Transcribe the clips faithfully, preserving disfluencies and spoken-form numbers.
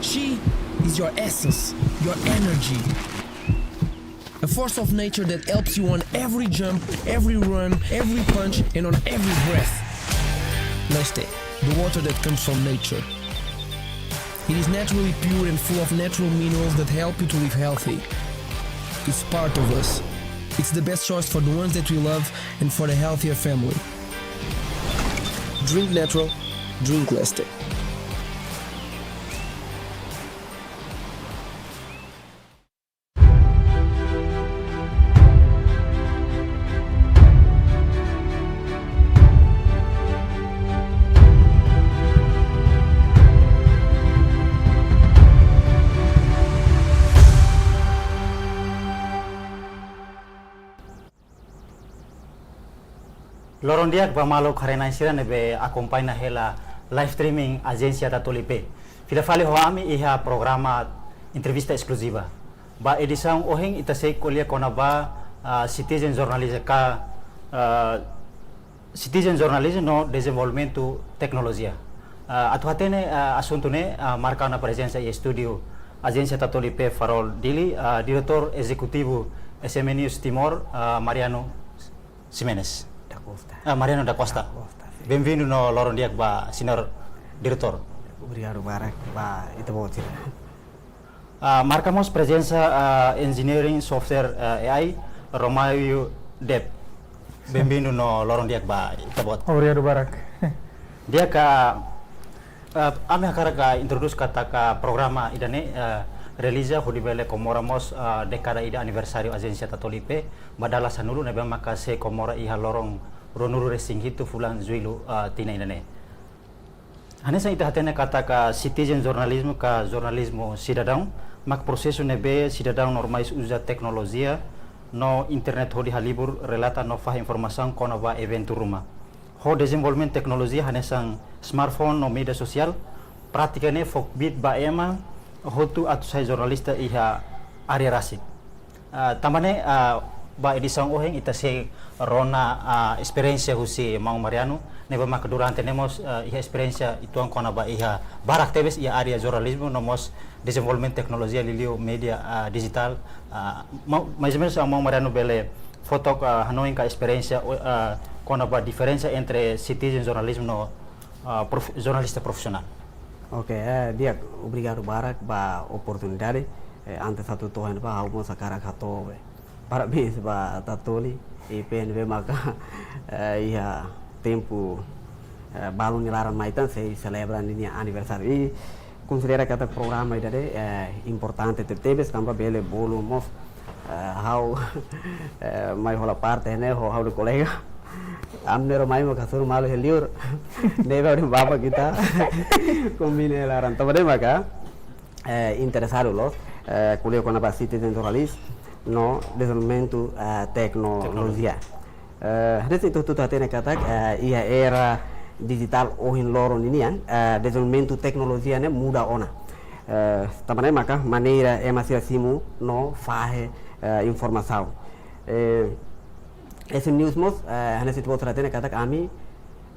Chi is your essence, your energy. A force of nature that helps you on every jump, every run, every punch, and on every breath. Leste, the water that comes from nature. It is naturally pure and full of natural minerals that help you to live healthy. It's part of us. It's the best choice for the ones that we love and for the healthier family. Drink natural, drink Leste. Loron di'ak ba maluk haree-na'in sira ne'ebé akompaña hela live streaming Ajénsia Tatoli pé. Fila fali ho ami iha programa entrevista eskluziva. Ba edisaun ohin ita sei ko'alia kona-ba, ah, citizen journalism ka, ah, citizen journalism no dezenvolvimentu teknolojia. Ah, atu hatene, ah, asuntu ne'e, ah, marka ona prezensa iha estúdiu Ajénsia Tatoli pé Farol Dili, ah, Diretór Ezekutivu S M News Timor, ah, Mariano Ximenes. Da Costa. Ah, Mariano da Costa. Da Costa, sin. Benvindu no loron di'ak ba, Señór Diretór. Obrigadu barak ba ita-boot sira. Ah, marka mós prezensa, ah, Engineering Software, ah, A I, Romaio Deb. Benvindu no loron di'ak ba ita-boot. Obrigadu barak. Di'ak, ah, ami hakarak introdús katak programa ida-ne'e, ah, realiza hodi bele komemora mós, ah, dékada ida aniversáriu Ajénsia Tatoli pé, ba dala sanulu ne'ebé maka sei komemora iha loron ruanulu-resin-hitu fulan Jullu, ah, tinan ida-ne'e. Hanesan ita hatene katak citizen journalism ka jornalizmu sidadaun, mak prosesu ne'ebé sidadaun normais uza teknolojia no internet hodi halibur, relata no fahe informasaun kona-ba eventu ruma. Ho dezenvolvimentu teknolojia hanesan smartphone no média sosiál, prátika ne'e fó kbiit ba ema hotu atu sai jornalista iha área rasik. Ah, tanba ne'e, ah, ba edisaun ohin ita sei rona, ah, esperiénsia husi maun Mariano, ne'ebé maka durante ne'e mós, ah, iha esperiénsia uitoan kona-ba iha barak tebes iha área jornalizmu no mós dezenvolvimentu teknolojia liuliu média, ah, dijitál, ah, ma-, mais ou menus, ah, maun Mariano bele fó took, ah, hanoin ka esperiénsia, ah, kona-ba diferensa entre citizen journalism no, ah, prof-, jornalista profisionál. Oke, eh, di'ak, obrigadu barak ba oportunidade. Eh, antes atu to'o iha ne'ebá, ha'u mós hakarak hato'o, eh, parabéns ba Tatoli, I P N B maka, eh, iha tempu, eh, balun nia laran mai tan sei selebra ninia aniversáriu. I konsidera katak programa ida-ne'e, eh, importante tebetebes, tanba bele bolu mós, eh, ha'u, eh, mai hola parte ne'e ho ha'u-nia kolega. Ami na'in-rua mai maka hasoru malu iha liur. Ne'ebé ha'u-nia bapak ita kombina iha laran. Tanba ne'e maka, eh, interesadu loos, eh, ko'alia kona-ba citizen journalism no dezenvolvimentu, eh, teknolojia. Teknolojia. Eh, hanesan ita hotu hatene katak, eh, iha era dijitál ohin loron ninian, eh, dezenvolvimentu teknolojia ne'e muda ona. Eh, tanba ne'e maka maneira ema sira simu no fahe, eh, informasaun. Eh, S M News mós, eh, hanesan ita-boot sira hatene katak ami,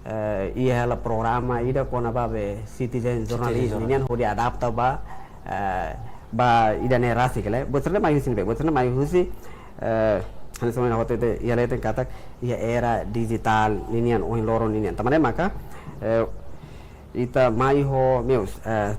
eh, iha hela programa ida kona-ba be citizen journalism, citizen journalism, nian hodi adapta ba, eh, ba ida-ne'e rasik, le. Buat sira-ne'e mai husi ne'ebé, buat sira-ne'e mai husi, eh, hanesan ohin ha'u hatete iha leten katak iha era dijitál ninian, ohin loron ninian. Tanba ne'e maka, eh, ita mai ho meius, eh,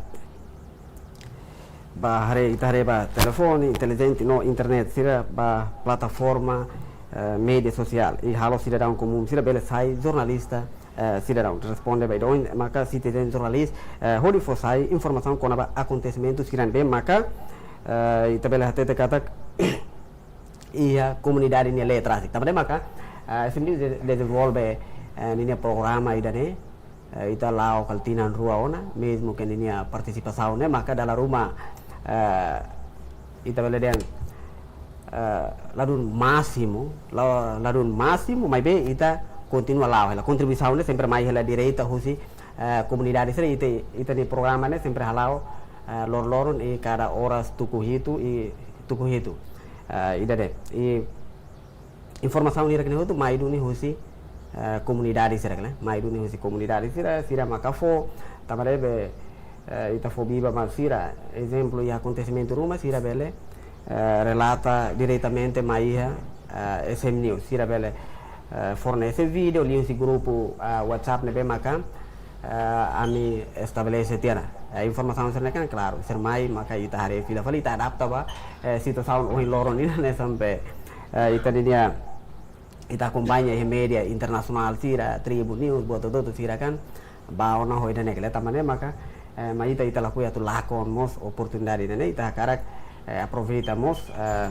ba haree, ita haree ba telefone intelijente no internet sira, ba plataforma, eh, média sosiál, i halo sidadaun komún sira bele sai jornalista, eh, sidadaun. Responde ba ida ohin maka citizen journalist, eh, hodi fó sai informasaun kona-ba akontesimentu sira ne'ebé maka, eh, ita bele hatete katak iha komunidade nia leet rasik. Tanba ne'e maka, eh, S M News de-, dezenvolve, eh, ninia programa ida-ne'e, eh, ita la'o kala tinan rua ona, mezmu ke ninia partisipasaun ne'e maka dala ruma, eh, ita bele dehan, eh, ladún másimu, la-, ladún másimu, maibé ita kontinua la'o hela. Kontribuisaun ne'e sempre mai hela direta husi, eh, komunidade sira, ita, ita-nia programa ne'e sempre hala'o, eh, loroloron i kada oras tuku hitu i tuku hitu. Eh, ida-ne'e. I informasaun hirak-ne'e hotu mai duni husi, eh, komunidade sira, ne'e? Mai duni husi komunidade sira, sira maka fó, tanba ne'ebé, Eh, ita fó biban ba sira, ezemplu, iha akontesimentu ruma, sira bele, eh, relata diretamente mai iha, eh, S M News. Sira bele, eh, fornese vídeo, liuhusi grupu, eh, WhatsApp ne'ebé maka, eh, ami estabelese tiha ona. Eh, informasaun sira-ne'e kan, klaru, sira mai maka ita haree fila fali, ita adapta ba, eh, situasaun ohin loron nian ne'e sampai, eh, ita ninia, ita akompaña iha média internasionál sira, Tribun News, buat hotu-hotu sira kan, ba ona ho ida-ne'e, tanba ne'e maka, eh, mai ita, ita lakohi atu lakon mós oportunidade ida-ne'e, ita hakarak, eh, aproveita mós, eh,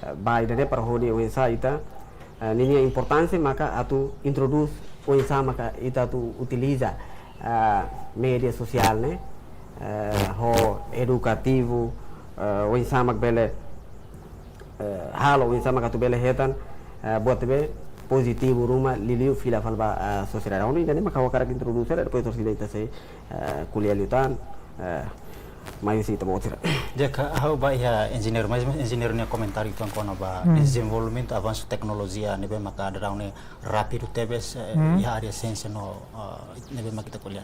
eh, ba ida-ne'e para hodi oinsá ita, eh, ninia importánsia maka atu introdús oinsá maka ita atu utiliza, eh, média sosiál ne'e, eh, ho edukativu, eh, oinsá mak bele, eh, halo oinsá mak atu bele hetan, eh, buat ne'ebé pozitivu ruma liuliu fila fali ba, eh, sosiedade. Ha'u hanoin ida-ne'e mak ha'u hakarak introdús, depois orsida ita sei, eh, ko'alia liután, eh, mai husi ita-boot sira. Di'ak, ha'u bá iha enjeñeiru, mais enjeñeiru nia komentáriu uitoan kona-ba Hmm. dezenvolvimentu avansu teknolojia ne'ebé maka daudaun ne'e rápidu tebes, eh, Hmm. iha área siénsia no, eh, ne'ebé maka ita ko'alia.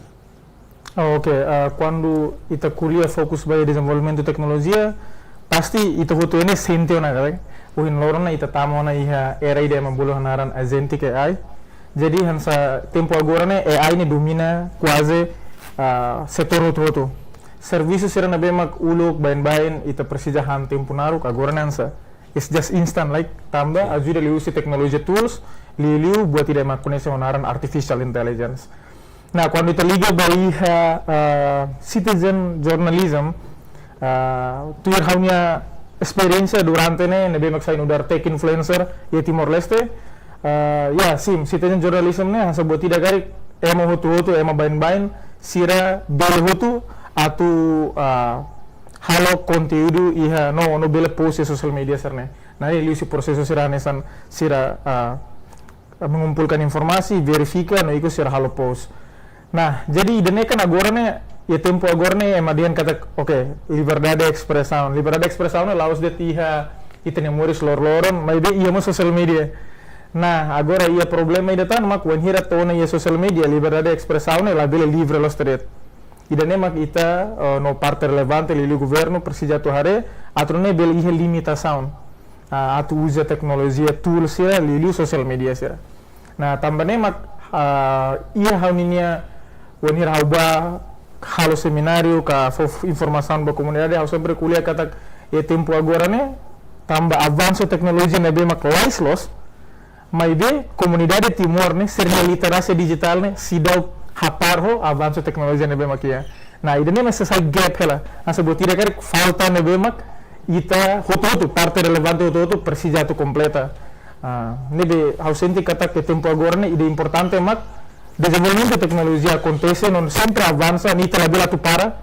Oh, oke, ah, kuandu ita ko'alia fokus ba dezenvolvimentu teknolojia, pasti ita hotu ne'e sente ona, kan? Ohin loron ne'e ita tama ona iha era ida ema bolu hanaran agentic A I. Jadi hanesan tempu agora ne'e A I ne'e domina kuaze, ah, setór hotu-hotu. Servisu sira ne'ebé mak uluk baibain ita presiza han tempu naruk, agora ne'e hanesan it's just instant, like, tanba Ya. ajuda liuhusi teknolojia tools, liuliu buat ida ema koñese ho naran artificial intelligence. Nah, kuandu ita liga ba iha, ah, citizen journalism, ah, tuir ha'u-nia esperiénsia durante ne'e, ne'ebé mak sai nu'udar tech influencer iha Timor-Leste, ah, ya, sin, citizen journalism ne'e hanesan buat ida karik ema hotu-hotu, ema baibain, sira bele hotu atu, ah, halo konteúdu iha no, no bele post iha social media sira-ne'e. Nah, liuhusi prosesu sira hanesan sira, ah, mengumpulkan informasi, verifika, no ikus sira halo post. Nah, jadi ida-ne'e kan agora ne'e, iha tempu agora ne'e, ema dehan katak, oke, liberdade ekspresaun. Liberdade ekspresaun ne'e la'ós de'it iha ita-nia moris loroloron, maibé iha mós social media. Nah, agora iha problema ida tan mak wainhira to'o ona iha social media, liberdade ekspresaun ne'e labele livre loos de'it. Ida-ne'e mak ita, eh, no parte relevante liuliu governu presiza atu haree, atu nune'e bele iha limitasaun, ah, atu uza teknolojia tool sira, liuliu social media sira. Nah, tanba ne'e mak, ah, iha ha'u ninia, wainhira ha'u bá halo semináriu, ka fó informasaun ba komunidade, ha'u sempre ko'alia katak iha tempu agora ne'e, tanba avansu teknolojia ne'ebé mak lais loos, maibé komunidade Timor ne'e, sira-nia literasia dijitál ne'e, seidauk hapar ho avansu teknolojia ne'ebé mak iha. Nah, ida-ne'e mak sai gap hela. Hanesan buat ida karik falta ne'ebé mak ita hotu-hotu, parte relevante hotu-hotu, presiza atu kompleta. Ah, ne'ebé ha'u sente katak iha tempu agora ne'e, ida importante mak dezenvolvimentu teknolojia akontese, no sempre avansa, no ita labele atu para,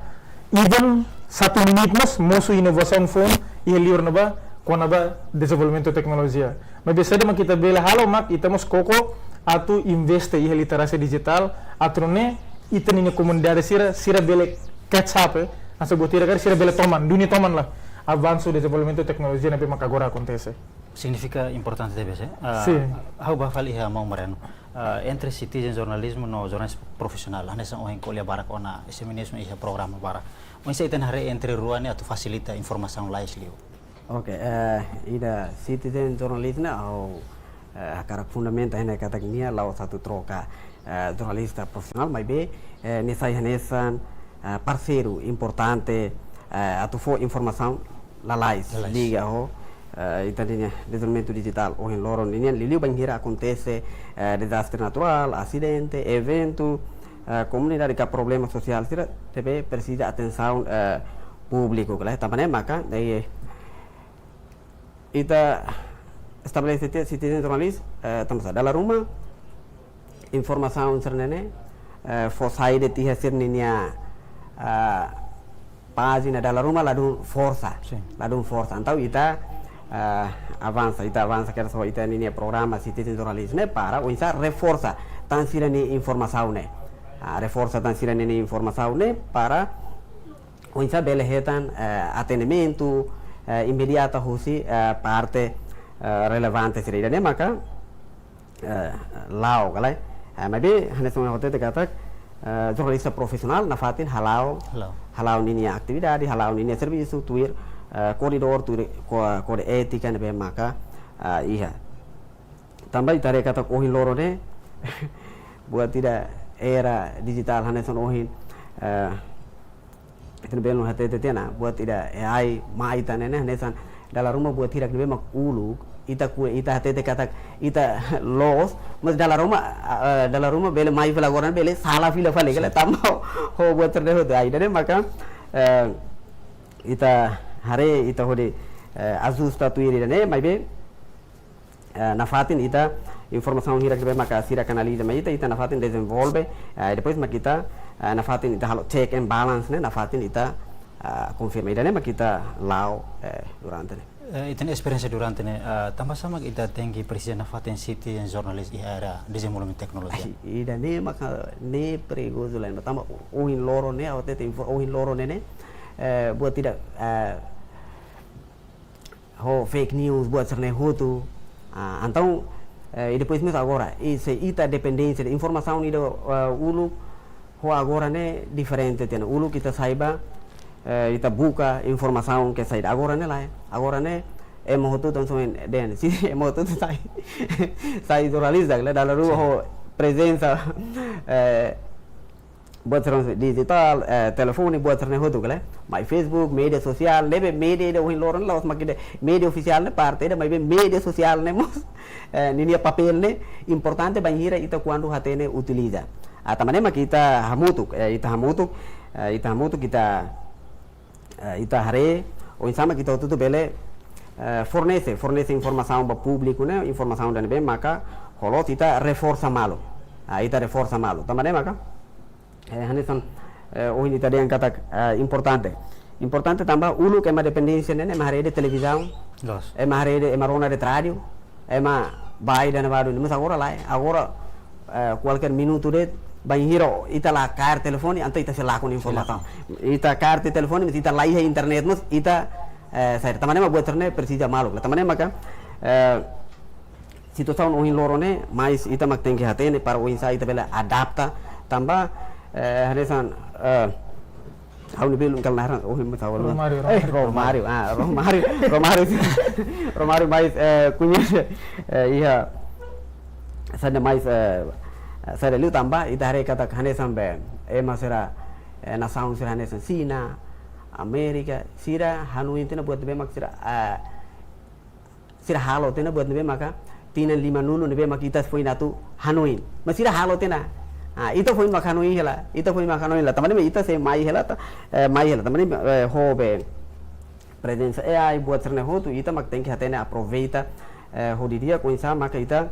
even satu menit mós, mosu inovasaun foun iha liur ne'ebá, kona-ba dezenvolvimentu teknolojia. Maibé saida mak ita bele halo mak ita mós koko atu investe iha literasia dijitál, atu nune'e ita-nia komunidade sira, sira bele catch up, eh. Hanesan buat ida karik sira bele toman, dunia toman lah avansu dezenvolvimentu teknolojia ne'ebé mak agora akontese. Signifika importante tebes, eh. Ah, Sin. Ha'u bá fali iha maun Mariano. Ah, entre citizen journalism no jornalismu profisionál, hanesan ohin ko'alia barak ona, S M News iha programa barak. Oinsá ita-nia haree entre rua ne'e atu fasilita informasaun lais liu? Oke, eh, ida citizen journalism ne'e ha'u, eh, hakarak fundamenta iha ne'e katak nia la'ós atu troka, eh, jornalista profisionál, maibé, eh, nia sai hanesan, eh, parseiru importante, eh, atu fó informasaun lalais, Lalais. liga ho, eh, ita-nia dezenvolvimentu dijitál ohin loron nian, liuliu bainhira akontese, eh, dezastre naturál, asidente, eventu, eh, komunidade ka problema sosiál sira, ne'ebé presiza atensaun, eh, públiku, kala. Tanba ne'e maka, eh, ita estabelese tiha citizen journalist, eh, tanba sá, dala ruma informasaun sira-ne'e, eh, fó sai de'it iha sira-nia, eh, pájina, dala ruma ladún forsa. Sin. Ladún forsa. Entaun ita, eh, avansa, ita avansa kedas ho ita-nia programa citizen journalist ne'e para oinsá reforsa tan sira-nia informasaun ne'e. Ah, reforsa tan sira-nia informasaun ne'e para oinsá bele hetan, eh, atendimentu, eh, imediata husi, eh, parte, eh, relevante sira. Ida-ne'e maka, eh, la'o, kala. Eh, maibé hanesan ohin ha'u hatete katak, eh, jornalista profisionál nafatin hala'o, hala'o, hala'o ninia atividade, hala'o ninia servisu tuir, eh, koridór, tuir ko-, kódigu étika ne'ebé maka, eh, iha. Tanba ita haree katak ohin loron ne'e, buat ida, era dijitál hanesan ohin, eh, ita bele hatete tiha ona, buat ida A I mai tan ne'e, hanesan dala ruma buat hirak ne'ebé mak uluk, ita ku, ita hatete katak ita loos, mas dala ruma, eh, dala ruma bele mai fila agora, bele sala fila fali, kala. Sin. Tanba ho buat sira-ne'e hotu. Ah, ida-ne'e maka, eh, ita haree, ita hodi, eh, ajusta tuir ida-ne'e, maibé, eh, nafatin ita informasaun hirak ne'ebé maka sira kanaliza mai ita, ita nafatin dezenvolve, eh, depois mak ita, eh, nafatin ita halo check and balance ne'e, nafatin ita, eh, konfirma. Ida-ne'e mak ita la'o, eh, durante ne'e. Eh, ita-nia esperiénsia durante ne'e, eh, tanba sá mak ita tenke presiza nafatin citizen journalist iha era dezenvolvimentu teknolojia? Ai, ida-ne'e maka ne'e perigozu lain. Tanba ohin loron ne'e, ha'u hatete info-, ohin loron ne'e, ne'e, eh, buat ida, eh, ho fake news, buat sira-ne'e hotu. Ah, entaun, eh, i depois mós agora, i se ita dependénsia de informasaun ida, eh, uluk, ho agora ne'e diferente tiha ona. Uluk ita sai ba, eh, ita buka informasaun ke saida. Agora ne'e lae. Agora ne'e, ema hotu-hotu hanesan dehan. Se ema hotu-hotu sai, sai jornalista, kala, dala ruma. Sin. Ho prezensa, eh, buat sira dijitál, eh, telefone, buat sira-ne'e hotu, kala. Mai Facebook, média sosiál, ne'ebé média ida ohin loron la'ós mak ida média ofisiál ne'e parte ida, maibé média sosiál ne'e mós, eh, ninia papél ne'e importante bainhira ita kuandu hatene utiliza. Ah, tanba ne'e mak ita hamutuk, eh, ita hamutuk, eh, ita hamutuk, ita, eh, ita haree, oinsá mak ita hotu-hotu bele, eh, fornese, fornese informasaun ba públiku ne'e, informasaun ida ne'ebé maka ho loos, ita reforsa malu. Ah, ita reforsa malu. Tanba ne'e maka, eh, hanesan, eh, ohin ita dehan katak, eh, importante. Importante tanba uluk ema dependénsia ne'e, ema haree de'it televizaun. Loos. Ema haree de'it, ema rona de'it rádiu. Ema bá ida-ne'ebá duni. Mas agora lae. Agora, eh, kualkér minutu de'it, bainhira ita la kaer telefone, entaun ita sei lakon informasaun. Sei lakon. Ita kaer tiha telefone, mas ita la iha internet, mas ita, eh, sai. Tanba ne'e mak buat sira-ne'e presiza malu. Tanba ne'e maka, eh, situasaun ohin loron ne'e, mais ita mak tenke hatene para oinsá ita bele adapta. Tanba, eh, hanesan, eh, ha'u-nia belun kala naran, ohin mós ha'u. Romário, eh, Romário. Romário, ah, Romário, Romário, Romário mais, eh, koñese, eh, iha, saida mais, eh, saida liu tanba, ita haree katak hanesan be, ema sira, eh, nasaun sira hanesan Xina, Amérika, sira hanoin tiha ona buat ne'ebé mak sira, eh, sira halo tiha ona buat ne'ebé maka tinan limanulu ne'ebé maka ita foin atu hanoin. Mas sira halo tiha ona. Ah, ita foin mak hanoin hela. Ita foin mak hanoin hela. Tanba ne'e ita sei mai hela ta, eh, mai hela. Tanba ne'e, eh, ho be prezensa A I, buat sira-ne'e hotu, ita mak tenke hatene aproveita, eh, ho di'ak oinsá maka ita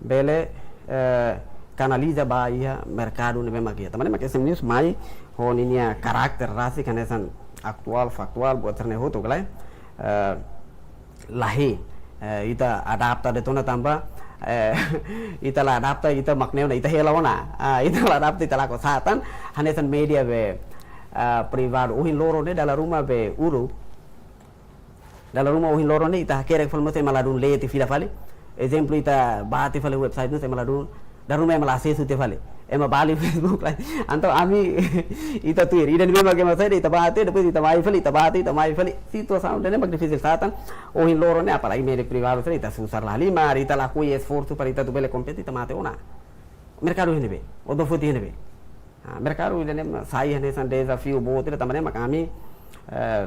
bele, eh, kanaliza ba iha merkadu ne'ebé mak iha. Tanba ne'e mak S M News mai ho ninia karakter rasik hanesan atuál, faktuál, buat sira-ne'e hotu, kala. Eh, lahi, eh, ita adapta de'it ona tanba, eh, ita la adapta, ita mak ne'e ona, ita hela ona. Ah, ita la adapta, ita lakon sá tan, hanesan média be, ah, privadu. Ohin loron ne'e dala ruma be uluk. Dala ruma ohin loron ne'e ita hakerek fali mós ema ladún lee tiha fila fali. Ezemplu, ita bá tiha fali website mós ema ladún, dala ruma ema la asesu tiha fali. Ema bá liu Facebook lae. Entaun ami, ita tuir. Ida-ne'e memang ema saida, ita bá tiha, depois ita mai fali, ita bá tiha, ita mai fali. Situasaun ida-ne'e mak difisil sá tan. Ohin loron ne'e, apalagi média privadu sira, ita susar la halimar, ita lakohi esforsu para ita atu bele kompete, ita mate ona. Merkadu iha ne'ebé, o do futi iha ne'ebé. Ah, merkadu ida-ne'e sai hanesan dezafiu boot ida, tanba ne'e mak ami, eh,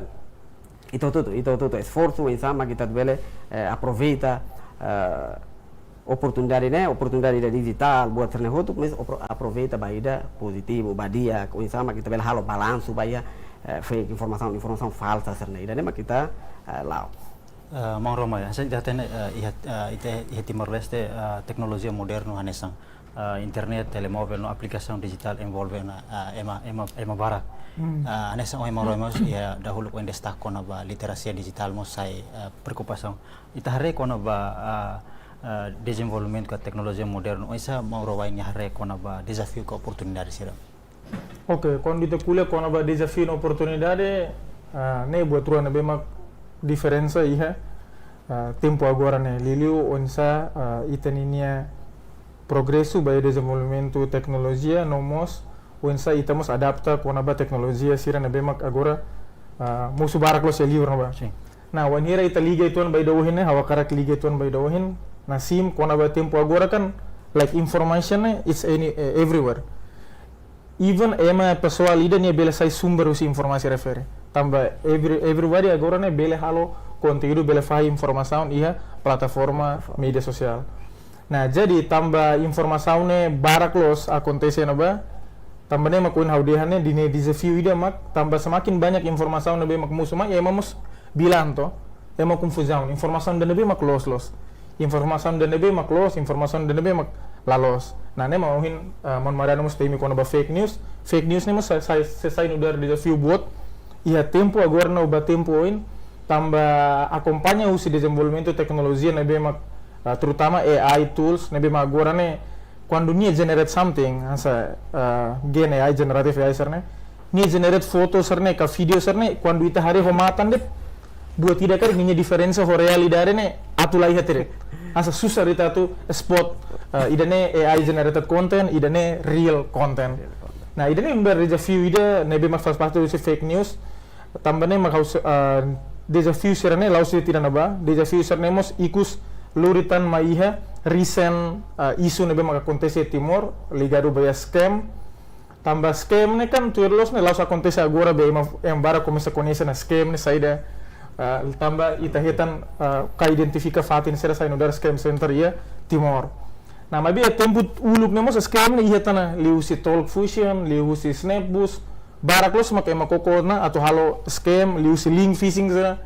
ita hotu-hotu, ita hotu-hotu esforsu, oinsá mak ita bele, eh, aproveita, eh, oportunidade ne'e, oportunidade ida dijitál, buat sira-ne'e hotu, mas opro-, aproveita ba ida pozitivu, ba di'ak, oinsá mak ita bele halo balansu ba iha, eh, fake informasaun, informasaun falsa sira-ne'e. Ida-ne'e mak ita, eh, la'o. Eh, Maun Romário, hanesan ita hatene, eh, iha, eh, ita, iha Timor-Leste, eh, teknolojia modernu hanesan, eh, internet, telemóvel, no aplikasaun dijitál envolve ona, eh, ema, ema, ema barak. Hmm. Eh, hanesan ohin Maun Romário mós iha dahuluk ohin destaka kona-ba literasia dijitál mós sai, eh, preokupasaun. Ita haree kona-ba, eh, eh, dezenvolvimentu ka teknolojia modernu, oinsá Maun Romário nia haree kona-ba dezafiu ka oportunidade sira? Oke, kuandu ita ko'alia kona-ba dezafiu no oportunidade, ah, ne'e buat rua ne'ebé mak diferensa iha, ah, tempu agora ne'e. Liuliu oinsá, ah, ita ninia progresu ba iha dezenvolvimentu teknolojia, no mós oinsá ita mós adapta kona-ba teknolojia sira ne'ebé mak agora, ah, mosu barak loos iha liur ne'ebá. Sin. Nah, wainhira ita liga uitoan ba ida ohin ne'e, ha'u hakarak liga uitoan ba ida ohin, nah, sim, kona-ba tempu agora kan, like, information ne'e, it's any, eh, everywhere. Even ema pesoál ida-ne'e bele sai sumber husi informasi refere. Tanba every, everybody agora ne'e bele halo konteúdu, bele fahe informasaun iha plataforma média sosiál. Nah, jadi tanba informasaun ne'e barak loos akontese ne'ebá, tanba ne'e mak ohin ha'u dehan ne'e, ida-ne'e dezafiu ida mak, tanba semakin banyak informasaun ne'ebé mak mosu mai, ema mós bilang to, ema konfuzaun, informasaun ida-ne'ebé mak loos-loos. Informasaun ida-ne'ebé mak loos, informasaun ida-ne'ebé mak la loos. Nah, ne'e mak ohin, eh, maun Mariano mós temi kona-ba fake news. Fake news ne'e mós sai, sai, sai, sai nu'udar dezafiu boot iha tempu agora no ba tempu oin, tanba akompaña husi dezenvolvimentu teknolojia ne'ebé mak, eh, terutama A I tools ne'ebé mak agora ne'e, kuandu nia generate something, hanesan, eh, Gen A I, generative A I sira-ne'e, nia generate foto sira-ne'e, ka vídeo sira-ne'e, kuandu ita haree ho matan de'it, buat ida karik nia diferensa ho realidade ne'e atu la iha tere. Hanesan susar ita atu spot, eh, ida-ne'e A I generated content, ida-ne'e real content. Real content. Nah, ida-ne'e nu'udar dezafiu ida ne'ebé mak faz parte husi fake news. Tanba ne'e mak ha'u se-, eh, dezafiu sira-ne'e la'ós de'it ida-ne'ebá, dezafiu sira-ne'e mós ikus lori tan mai iha recent, eh, isu ne'ebé mak akontese Timor, ligadu ba iha scam. Tanba scam ne'e kan tuir loos ne'e la'ós akontese agora, be ema, ema barak komesa koñese ona scam ne'e saida, ah, tanba ita hetan, ah, ka identifika fatin sira sai nu'udar scam center iha Timor. Nah, maibé iha tempu uluk ne'e mós scam ne'e iha tan ona, liuhusi Talk Fusion, liuhusi Snapboost, barak loos mak ema koko ona atu halo scam, liuhusi link phishing sira,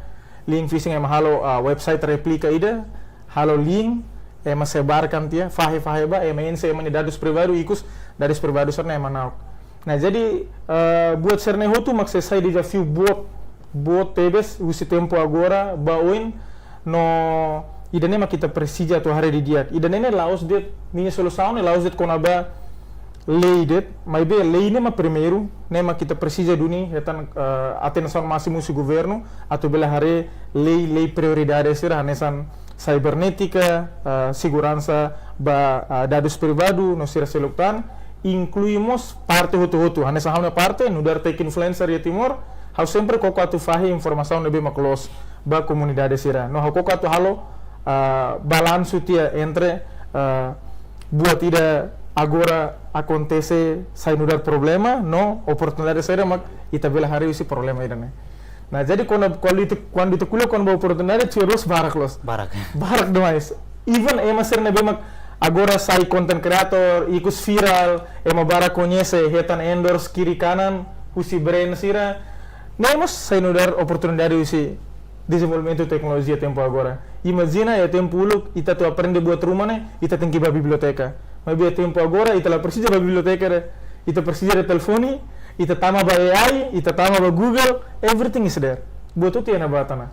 link phishing ema halo, ah, website replika ida, halo link, ema sebarkan tiha, fahe-fahe ba, ema enxe ema nia dadus privadu, ikus dadus privadu sira-ne'e ema na'ok. Nah, jadi, eh, buat sira-ne'e hotu mak sei sai dezafiu boot, boot tebes, husi tempu agora ba oin, no ida-ne'e mak ita presiza atu haree didi'ak. Ida-ne'e ne'e la'ós de'it, ninia solusaun ne'e la'ós de'it kona-ba lei de'it, maibé lei ne'e mak primeiru, ne'e mak ita presiza duni hetan, eh, atensaun másimu husi governu, atu bele haree lei, lei prioridade sira hanesan sibernétika, eh, seguransa ba, eh, dadus privadu, no sira seluk tan, inklui mós parte hotu-hotu, hanesan ha'u-nia parte, nu'udar tech influencer iha Timor, ha'u sempre koko atu fahe informasaun ne'ebé mak loos ba komunidade sira. No ha'u koko atu halo, eh, balansu tiha entre, eh, buat ida agora akontese sai nu'udar problema, no oportunidade saida mak ita bele haree husi problema ida-ne'e. Nah, jadi kuandu, kuandu ita, kuandu ita ko'alia kona-ba oportunidade, tuir loos barak loos. Barak. Barak demais. Even ema sira ne'ebé mak agora sai content creator, ikus viral, ema barak koñese, hetan endorse kiri kanan, husi brand sira. Ne'e mós sai nu'udar oportunidade husi dezenvolvimentu teknolojia tempu agora. Imajina iha tempu uluk, ita atu aprende buat ruma ne'e, ita tenke bá biblioteka. Maibé iha tempu agora, ita la presiza bá biblioteka de'it, ita presiza de'it telefone, ita tama ba A I, ita tama ba Google, everything is there. Buat hotu iha ne'ebá tan ona.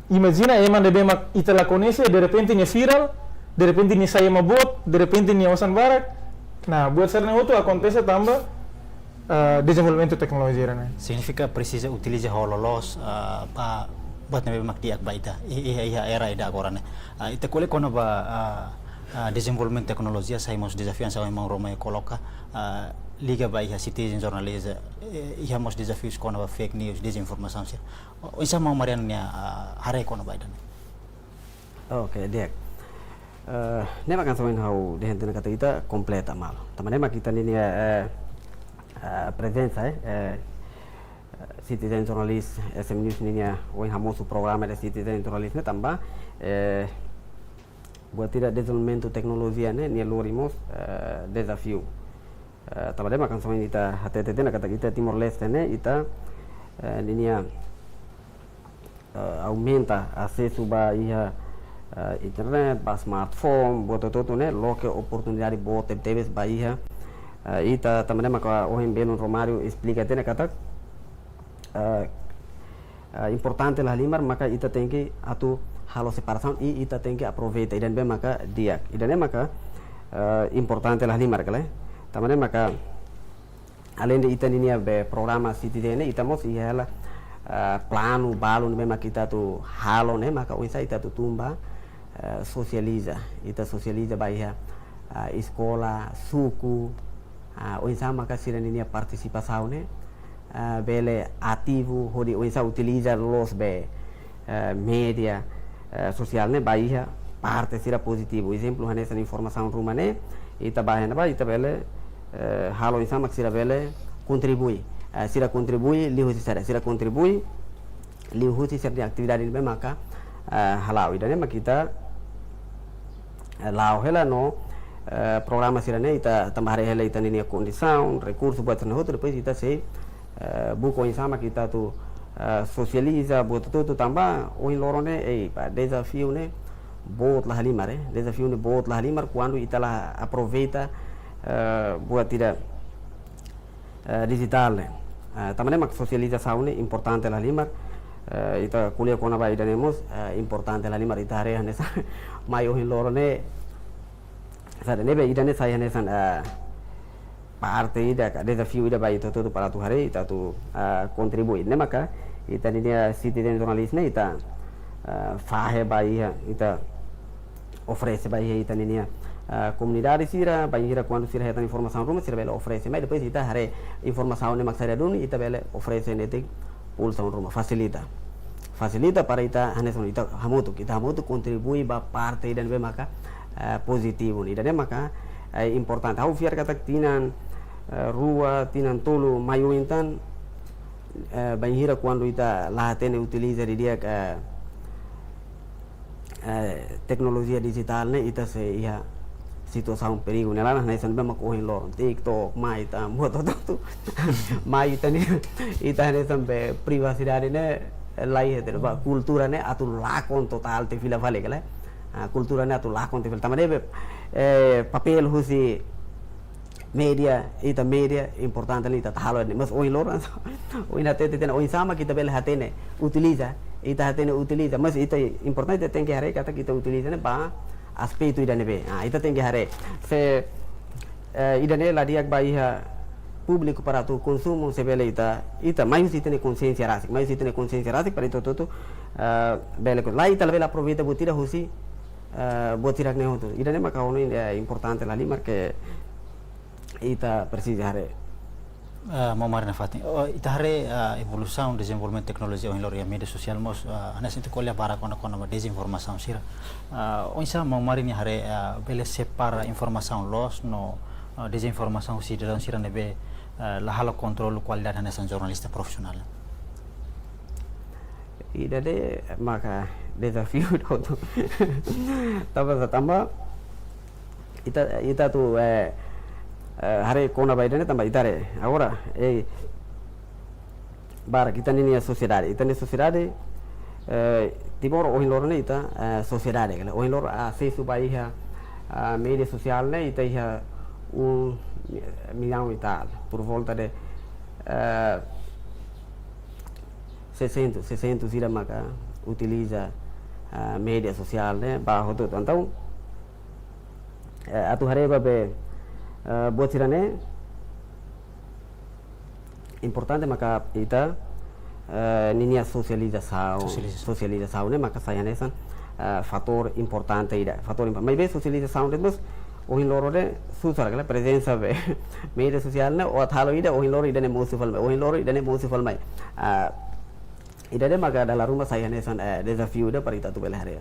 Imajina ema ne'ebé mak ita la koñese, derrepente nia viral, derrepente nia sai ema boot, derrepente nia osan barak. Nah, buat sira-ne'e hotu akontese tanba, eh, dezenvolvimentu teknolojia ne'e. Signifika presiza utiliza ho loloos, eh, ba buat ne'ebé mak di'ak ba ita, i-, iha, iha era ida agora ne'e. Eh, ita ko'alia kona-ba, eh, eh, dezenvolvimentu teknolojia, sai mós dezafiu hanesan maun Romeo koloka, eh, liga ba iha citizen journalism, eh, iha mós dezafiu kona-ba fake news, dezinformasaun sira. Oinsá maun Mariano nia, eh, haree kona-ba ida-ne'e? Oke, di'ak. Eh, ne'e mak hanesan ohin ha'u dehan tiha ona katak ita kompleta malu. Tanba ne'e mak ita ninia, eh, eh, prezensa, eh, eh, citizen journalist, S M News ninia, ohin hamosu programa ida citizen journalist ne'e tanba, eh, buat ida dezenvolvimentu teknolojia ne'e, nia lori mós, eh, dezafiu. Eh, tanba ne'e mak hanesan ohin ita hatete tiha ona katak ita Timor-Leste ne'e, ita, eh, ninia, eh, aumenta asesu ba iha, eh, internet, ba smartphone, buat hotu-hotu ne'e, loke oportunidade boot tebetebes ba iha, eh, ita tanba ne'e maka ohin belun Romário esplika tiha ona katak, eh, eh, importante la halimar maka ita tenke atu halo separasaun i ita tenke aproveita ida ne'ebé maka di'ak. Ida ne'e maka, eh, importante la halimar kala. Tanba ne'e maka aleinde ita ninia be programa citizen ne'e, ita mós iha hela, eh, planu balu ne'ebé maka ita atu halo ne'e, maka oinsá ita atu tun ba, eh, sosializa. Ita sosializa ba iha, eh, eskola, suku, Ah, oinsá maka sira ninia partisipasaun ne'e, ah, bele ativu hodi oinsá utiliza loos be, eh, média, eh, sosiál ne'e ba iha parte sira pozitivu. Ezemplu, hanesan informasaun ruma ne'e, ita ba iha ne'ebá, ita bele, eh, halo oinsá mak sira bele kontribui. Eh, sira kontribui liuhusi saida, sira kontribui liuhusi sira-nia atividade ne'ebé maka, eh, hala'o. Ida-ne'e mak ita, eh, la'o hela no, eh, programa sira-ne'e ita tanba haree hela ita ninia kondisaun, rekursu, buat sira-ne'e hotu, depois ita sei, eh, buka oinsá mak ita atu, eh, sosializa buat hotu-hotu tanba ohin loron ne'e, ei, ba dezafiu ne'e boot la halimar, eh. Dezafiu ne'e boot la halimar kuandu ita la aproveita, eh, buat ida, eh, dijitál ne'e. Eh, tanba ne'e mak sosializasaun ne'e importante la halimar. Eh, ita ko'alia kona-ba ida-ne'e mós, eh, importante la halimar, ita haree hanesan mai ohin loron ne'e. Saida, ne'ebé ida-ne'e sai hanesan, eh, parte ida ka dezafiu ida ba ita hotu-hotu para atu haree, ita atu, eh, kontribui. Ne'e maka ita ninia citizen journalist ne'e ita, eh, fahe ba iha, ita oferese ba iha ita ninia, ah, komunidade sira, bainhira kuandu sira hetan informasaun ruma, sira bele oferese. Mas depois ita haree informasaun ne'e mak saida duni, ita bele oferese netik pulsaun ruma, fasilita. Fasilita para ita hanesan ita hamutuk, ita hamutuk kontribui ba parte ida ne'ebé maka, ah, pozitivu. Ida-ne'e maka, eh, importante. Ha'u fiar katak tinan, eh, rua, tinan tolu mai oin tan, eh, bainhira kuandu ita la hatene utiliza didi'ak, eh, eh, teknolojia dijitál ne'e, ita sei iha situasaun perigu ne'e laran, hanesan be mak ohin loron TikTok mai tan, buat hotu-hotu mai tan, ita hanesan be privasidade ne'e la iha, te ba kultura ne'e atu lakon totál tiha fila fali kala. Ah, kultura ne'e atu lakon tiha fila. Tanba ne'e be, eh, papél husi média, ita média importante ne'e ita atu halo ne'e. Mas ohin loron, ohin hatete tiha ona, oinsá mak ita bele hatene utiliza, ita hatene utiliza, mas ita importante tenke haree katak ita utiliza ne'e ba aspetu ida ne'ebé. Ah, ita tenke haree. Se, eh, ida-ne'e la di'ak ba iha públiku para atu konsumu, se bele ita, ita mai husi ita-nia konsiénsia rasik, mai husi ita-nia konsiénsia rasik para ita hotu-hotu, eh, bele kon-, lae ita labele aproveita buat ida husi, eh, buat sira-ne'e hotu. Ida-ne'e maka ha'u hanoin, eh, importante la halimar ke ita presiza haree. Ah, maun Mari nafatin. Oh, ita haree, ah, evolusaun dezenvolvimentu teknolojia ohin loron iha média sosiál mós, ah, hanesan ita ko'alia barak kona-kona ba dezinformasaun sira. Ah, oinsá maun Mari nia haree, ah, bele separa informasaun loos no, ah, dezinformasaun husi sidadaun sira ne'ebé, ah, la halo kontrolu kualidade hanesan jornalista profisionál. Ida-ne'e maka dezafiu hotu. Tanba sá, tanba ita, ita atu, eh, eh, haree kona-ba ida-ne'e tanba ita haree. Agora, eh, barak ita ninia sosiedade, ita ninia sosiedade, eh, Timor ohin loron ne'e ita, eh, sosiedade, kala. Ohin loron asesu ba iha, ah, média sosiál ne'e ita iha um milhão e tal, por volta de, eh, seiscentos, seiscentos ida maka utiliza, ah, média sosiál ne'e ba hotu-hotu. Entaun, eh, atu haree ba be, eh, buat sira-ne'e importante maka ita, eh, ninia sosializasaun, sosializasaun, sosializasaun ne'e maka sai hanesan, eh, fatór importante ida, fatór impa-, maibé sosializasaun de'it mós ohin loron ne'e susar kala prezensa be média sosiál ne'e, o atu halo ida ohin loron ida-ne'e mosu fali mai, ohin loron ida-ne'e mosu fali mai. Ah, ida-ne'e maka dala ruma sai hanesan, eh, dezafiu ida para ita atu bele haree.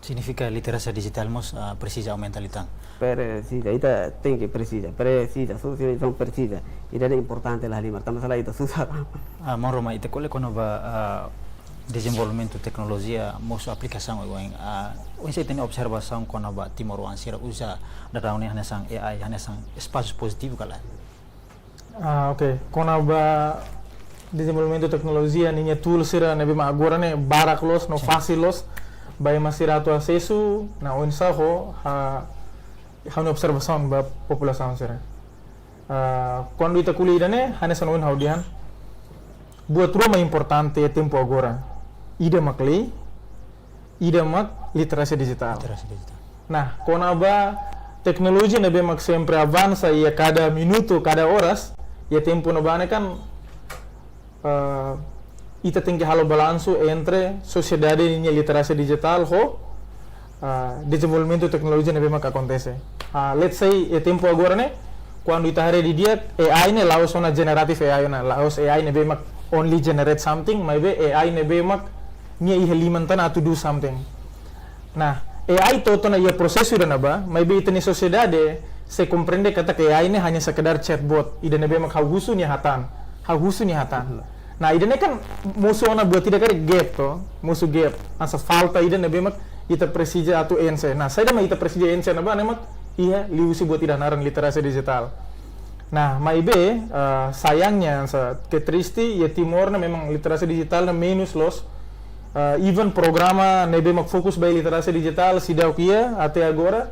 Signifika literasia dijitál mós, ah, presiza aumenta liután. Presiza, ita tenke presiza, presiza, sosializasaun presiza. Ida-ne'e importante la halimar, tanba sá lae ita susar. Ah, maun Roma, ita ko'alia kona-ba, ah, dezenvolvimentu teknolojia mós aplikasaun oioin. Ah, oinsá ita-nia observasaun kona-ba timoroan sira uza daudaun ne'e hanesan A I, hanesan espasu pozitivu ka lae? Ah, oke. Kona-ba dezenvolvimentu teknolojia ninia tool sira ne'ebé mak agora ne'e barak loos no, sin, fasil loos ba ema sira atu asesu, no oinsá ho, ha, ha'u-nia observasaun ba populasaun sira. Ah, kuandu ita ko'alia ida-ne'e, hanesan ohin ha'u dehan, buat rua mak importante iha tempu agora. Ida mak lei, ida mak literasia dijitál. Literasia dijitál. Nah, kona-ba teknolojia ne'ebé mak sempre avansa iha kada minutu, kada oras, iha tempu ne'ebá ne'e kan, eh, ita tenke halo balansu entre sosiedade ninia literasia dijitál ho, eh, dezenvolvimentu teknolojia ne'ebé mak akontese. Ah, let's say, iha tempu agora ne'e, Kuandu ita haree didi'ak, A I ne'e la'ós ona generative A I ona, la'ós A I ne'ebé mak only generate something, maibé A I ne'ebé mak nia iha liman tan atu do something. Nah, A I to'o ona iha prosesu ida-ne'ebá, maibé ita-nia sosiedade sei komprende katak A I ne'e hanya sekedar chatbot, ida ne'ebé mak ha'u husu nia hatán, ha'u husu nia hatán. Nah, ida-ne'e kan mosu ona buat ida karik gap to, mosu gap, hanesan falta ida ne'ebé mak ita presiza atu enxe. Nah, saida mak ita presiza enxe ne'ebá ne'e mak iha liuhusi buat ida naran literasi dijitál. Nah, maibé, eh, sayangnya, hanesan ke triste, iha Timor ne'e memang literasi dijitál ne'e menus loos. Eh, even programa ne'ebé mak fokus ba literasi dijitál seidauk iha até agora.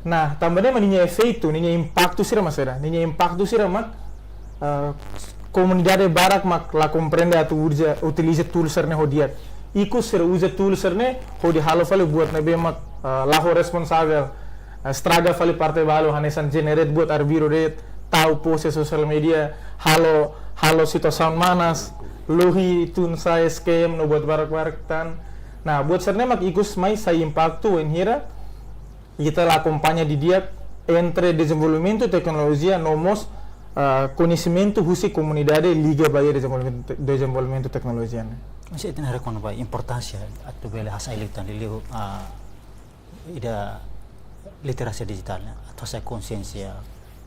Nah, tanba ne'e mak ninia efeitu, ninia impaktu sira mak saida, ninia impaktu sira mak, eh, komunidade barak mak la komprende atu uza, utiliza tools sira-ne'e ho di'ak. Ikus sira uza tools sira-ne'e hodi halo fali buat ne'ebé mak, eh, la ho responsavel, eh, estraga fali parte balu, hanesan generate buat arbiru de'it, tau post iha social media, halo, halo situasaun manas, lohi tun-sa'e, scam no buat barak-barak tan. Nah, buat sira-ne'e mak ikus mai sai impaktu wainhira ita la akompaña didi'ak entre dezenvolvimentu teknolojia no mós, ah, koñesimentu husi komunidade liga ba iha dezenvolvimentu te-, dezenvolvimentu teknolojia ne'e. Maibé ita haree kona-ba importánsia atu bele hasai liután liuliu, ah, ida literasi dijitál ne'e, atu hasai konxiénsia.